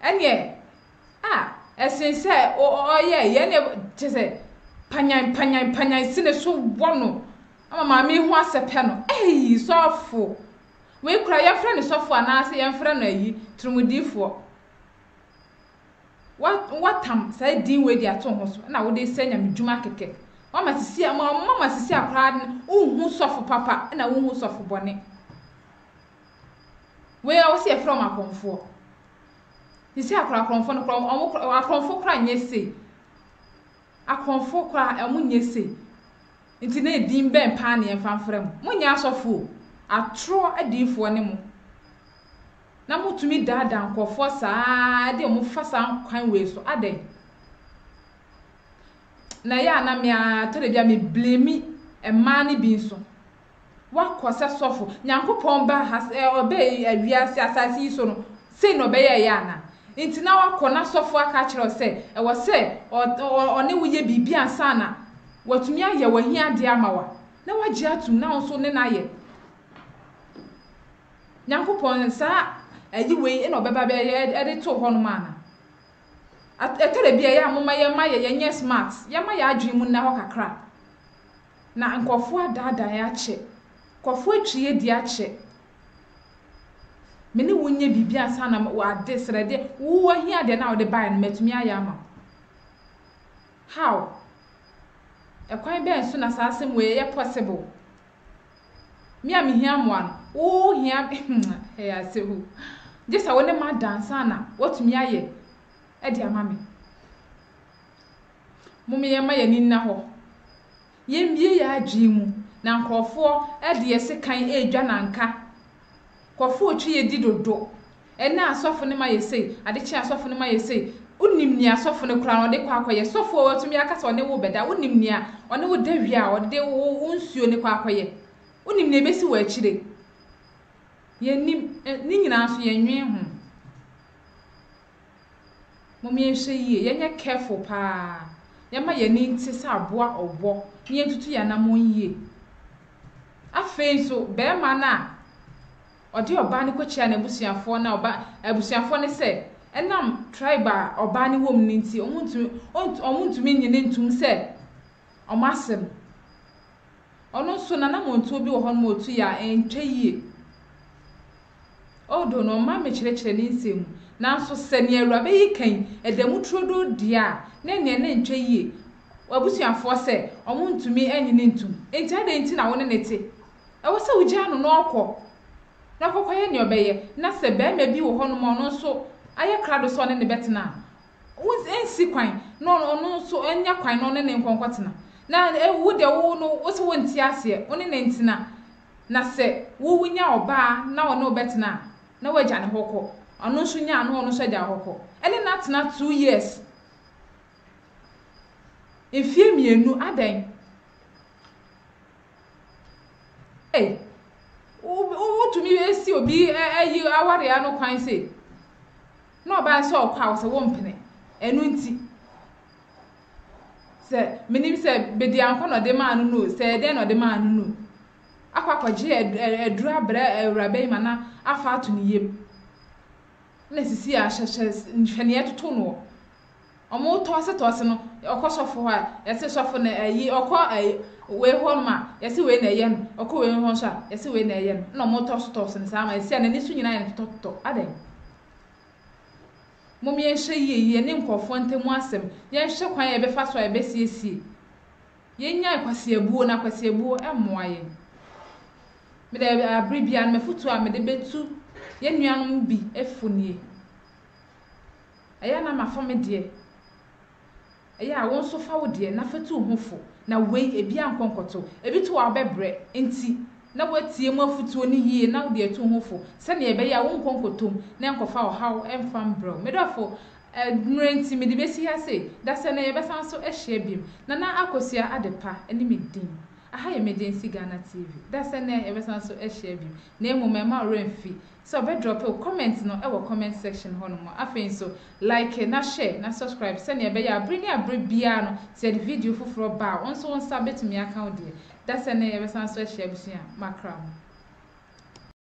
A: Ɛneɛ, a, ɛsen sɛ ɔyɛ yɛ, ɛneɛ kyerɛ sɛ, panyan, panyan, panyan si ne so wɔ no, ama maame yi ho asɛpɛ no. Ei, sɔfo! Wei koraa yɛmfrɛ no sɔfo anaasɛ yɛmfrɛ no ayi, turumudiifoɔ. Wa watam saa din wei de ato ho so na wode sɛ nyamedwuma kɛkɛ. Wama sisi a ma mama sisi a koraa no wonhu sɔfo papa na wonhu sɔfo bɔne. Wei a wɔsi yɛfrɛ wɔn akɔmfoɔ. Sisi a koraa akorɔmfoɔ no koraa wɔn akorɔmfoɔ koraa nyɛ sei. Akorɔmfoɔ koraa wɔn nyɛ sei. Nti na edin bɛn paa na yɛmfa mfrɛ mo? Monyɛ asɔfo o, atorɔ adiyifoɔ ne mo. Na motumi daadaa nkurɔfoɔ saa ara de wɔn fa saa kwan wei so, adɛn? Na ɛyɛ a na me ara tɔ da bi a me blame mmaa no bi nso. Wakɔ sɛ sɔfo, Nyankopɔn ba ha, ɔbɛ wiase asase yi so no, sei na ɔbɛyɛɛyɛ ana? Nti na wakɔ na sɔfo aka akyerɛ wo sɛ ɛwɔ sɛ ɔne wo yɛ biribi ansa na watumi ayɛ w'ahiadeɛ ama wo a, na wagye atum na wo nso ne no ayɛ. Nyankopɔn saa ayi wei na ɔbɛba bɛyɛ ɛde too hɔnom ana? Ɛtɔ da bi a ɛyɛ a momma yɛmma yɛ yɛnyɛ smart, yɛmma yɛn adwene mu nna hɔ kakra. Na nkurɔfoɔ adaadaa yɛn akyɛ, nkurɔfoɔ atwi yɛn di akyɛ. Me ne wo nyɛ biribi ansa na ade srɛdeɛ, wo ahia deɛ na wode baeɛ no matumi ayɛ ama wo. How? Ɛkwan bɛn so na saa asɛm wei ɛyɛ possible? Me a mehia mmoa no, wo hia ɛyɛ asɛm o. Gye sɛ wo ne m'ada ansa na woatumi ayɛ de ama me. Mom yɛmma yɛn ani nna hɔ. Yɛmmue yɛn adwene mu na nkurɔfoɔ de yɛn sekan redwa nanka. Nkurɔfoɔ retwi yɛn di dodo. Ɛnnɛ asɔfo no ma yɛ sei, ade kye asɔfo no ma yɛ sei. Wonim nea sɔfo no koraa no ɔde kɔ akɔyɛ. Sɔfo a watumi aka sɛ ɔne wo bɛda, wonim nea ɔne wo da wie a ɔde wo wo nsuo no kɔ akɔyɛ. Wonim nea ebesi wɔ akyire. Yɛnnim. Ne nyinaa nso yɛnnwen ho. Mom yɛnhwɛ yie, yɛnyɛ careful paa. Yɛmma yɛn ani nte sɛ aboa ɔwɔ na yɛntutu yɛn anammɔn yie. Afei nso, barima no a ɔde ɔbaa no kɔkyiaa n'abusuafoɔ no a ɔba abusuafoɔ no sɛ ɛnam tribe a ɔbaa no wɔ mu no nti, wɔntumi ɔnt wɔntumi nnye no ntom sɛ wɔn ase no. Ɔno nso n'anammɔntuo bi wɔ hɔnom a ɔtu yɛ a ɛntwa yie. Although no ɔma mekyerɛkyerɛ ne nsɛm mu, nanso sɛ nea awuraba yi ka yi ɛda mu turodoo deɛ a, na ɛnneɛ na ɛntwa yie. W'abusuafoɔ sɛ wɔntumi nnye no ntom, enti adɛn nti na wo ne no te? Ɛwɔ sɛ wogyaa no na ɔkɔ, na ɔkɔkɔyɛ nea ɔbɛyɛ, na sɛ barima bi wɔ hɔnom a ɔno nso ayɛ krado sɛ ɔne no bɛtena a, wonsi kwan na ɔno nso anya kwan na ɔne no nkɔ nkɔtena. Na wo deɛ wo no, wo se wonte aseɛ, wo ne no ntena, na sɛ wo wonya ɔbaa na ɔne wo bɛtena a, na woagya ne hɔ kɔ, ɔno nso nya a na ɔno nso agya wo hɔ kɔ. Ɛne no atena 2 years, mfeɛ 2, adɛn? Ei, wotumi si obi ayi awareɛ ano kwan sei, na ɔbaa sɛ ɔkɔ a, ɔsɛ wompene. Ɛno nti, sɛ menim sɛ bediankɔ na ɔde maa no no, sɛ ɛdɛn na ɔde maa no no, akɔ akɔgye aduru abrɛ awuraba yi ma na afa ato ne yam. Na sisi a hwɛ hwɛ nea ɛtoto noɔ. Ɔmo tɔɔse tɔɔse no, ɔkɔ sɔfo hɔ a, yɛse sɔfo no ayi, ɔkɔ ayi wei hɔ nom a, yɛse wei na ɛyɛ no, ɔkɔ wei hɔ nso a, yɛse wei na ɛyɛ no. Ɛna ɔmo tɔɔse tɔɔse no saa ma sisi a n'ani so nyinaa yɛ no totɔtotɔ. Adɛn? Mom yɛnhwɛ yie, yɛne nkorɔfoɔ ntamu asɛm, yɛnhwɛ kwan a yɛbɛfa so a yɛbɛsiesie. Yɛnnyae kwasiabuo na kwasiabuo mmoa yɛn. Mede abere biara no m'afotuo a mede bɛtu yɛn nuanom bi fo nie. Ɛyɛ a na mafa me deɛ. Ɛyɛ a wo nso fa wo deɛ na fa tu wo ho fo. Na wei, ebi ankɔ nkɔto. Ebi to a wobɛbrɛ. Enti, na woatie mu afotuo no yie na wode atu wo ho fo sɛdeɛ ɛbɛyɛ a wonkɔ nkɔtɔ mu na ɛnkɔfa ɔhaw mfa mbrɛ wo. Me dɔfo, mmerɛ nti mede bɛsi ha sei. Dasɛ nnɛ yɛbɛsan nso ahyia biom. Nana Akosua Adepa ne me din. Aha yɛ Emergency Ghana TV. Da sɛ nnɛ yɛbɛsan so ahyia bio. Na mmom ɛmma wo werɛ mfi sɛ wobɛ drop wo comment no wɔ comment section hɔ nom. Afei nso like na share na subscribe sɛnea ɛbɛyɛ a bere ne abere biara no sɛ yɛde video foforɔ ba a wo nso wo nsa bɛtumi aka wo deɛ. Da sɛ nnɛ yɛbɛsan so ahyia abusua. Makra mo.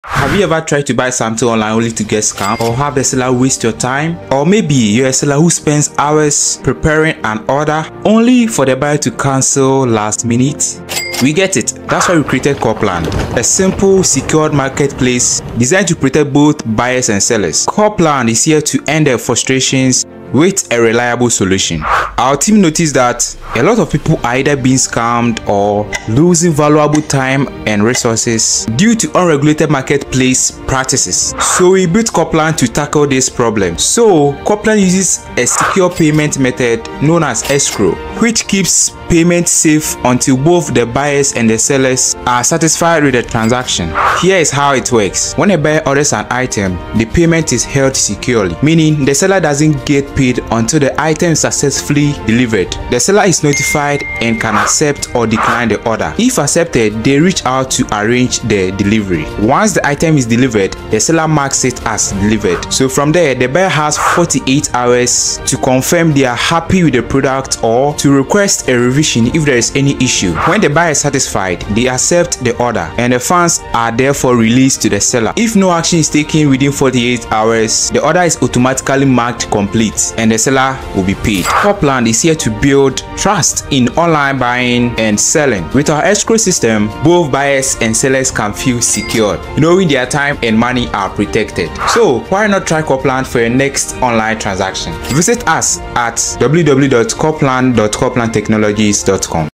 L: Have you ever tried to buy something online only to get scammed or have the seller waste your time? Or maybe you're a seller who spends hours preparing an order only for the buyer to cancel last minute? We get it. That's why we created Corplan, a simple, secured marketplace designed to protect both buyers and sellers. Corplan is here to end their frustrations with a reliable solution. Our team noticed that a lot of people are either being scammed or losing valuable time and resources due to unregulated marketplace practices. So we built Coplan to tackle this problem. So Coplan uses a secure payment method known as escrow, which keeps payment safe until both the buyers and the sellers are satisfied with the transaction. Here is how it works. When a buyer orders an item, the payment is held securely, meaning the seller doesn't get paid until the item is successfully delivered. The seller is notified and can accept or decline the order. If accepted, they reach out to arrange the delivery. Once the item is delivered, the seller marks it as delivered. So from there, the buyer has 48 hours to confirm they are happy with the product or to request a revision if there is any issue. When the buyer is satisfied, they accept the order and the funds are therefore released to the seller. If no action is taken within 48 hours, the order is automatically marked complete and the seller will be paid. Copland is here to build trust in online buying and selling. With our escrow system, both buyers and sellers can feel secured, knowing their time and money are protected. So why not try Copland for your next online transaction? Visit us at www.copland.coplandtechnologies.com.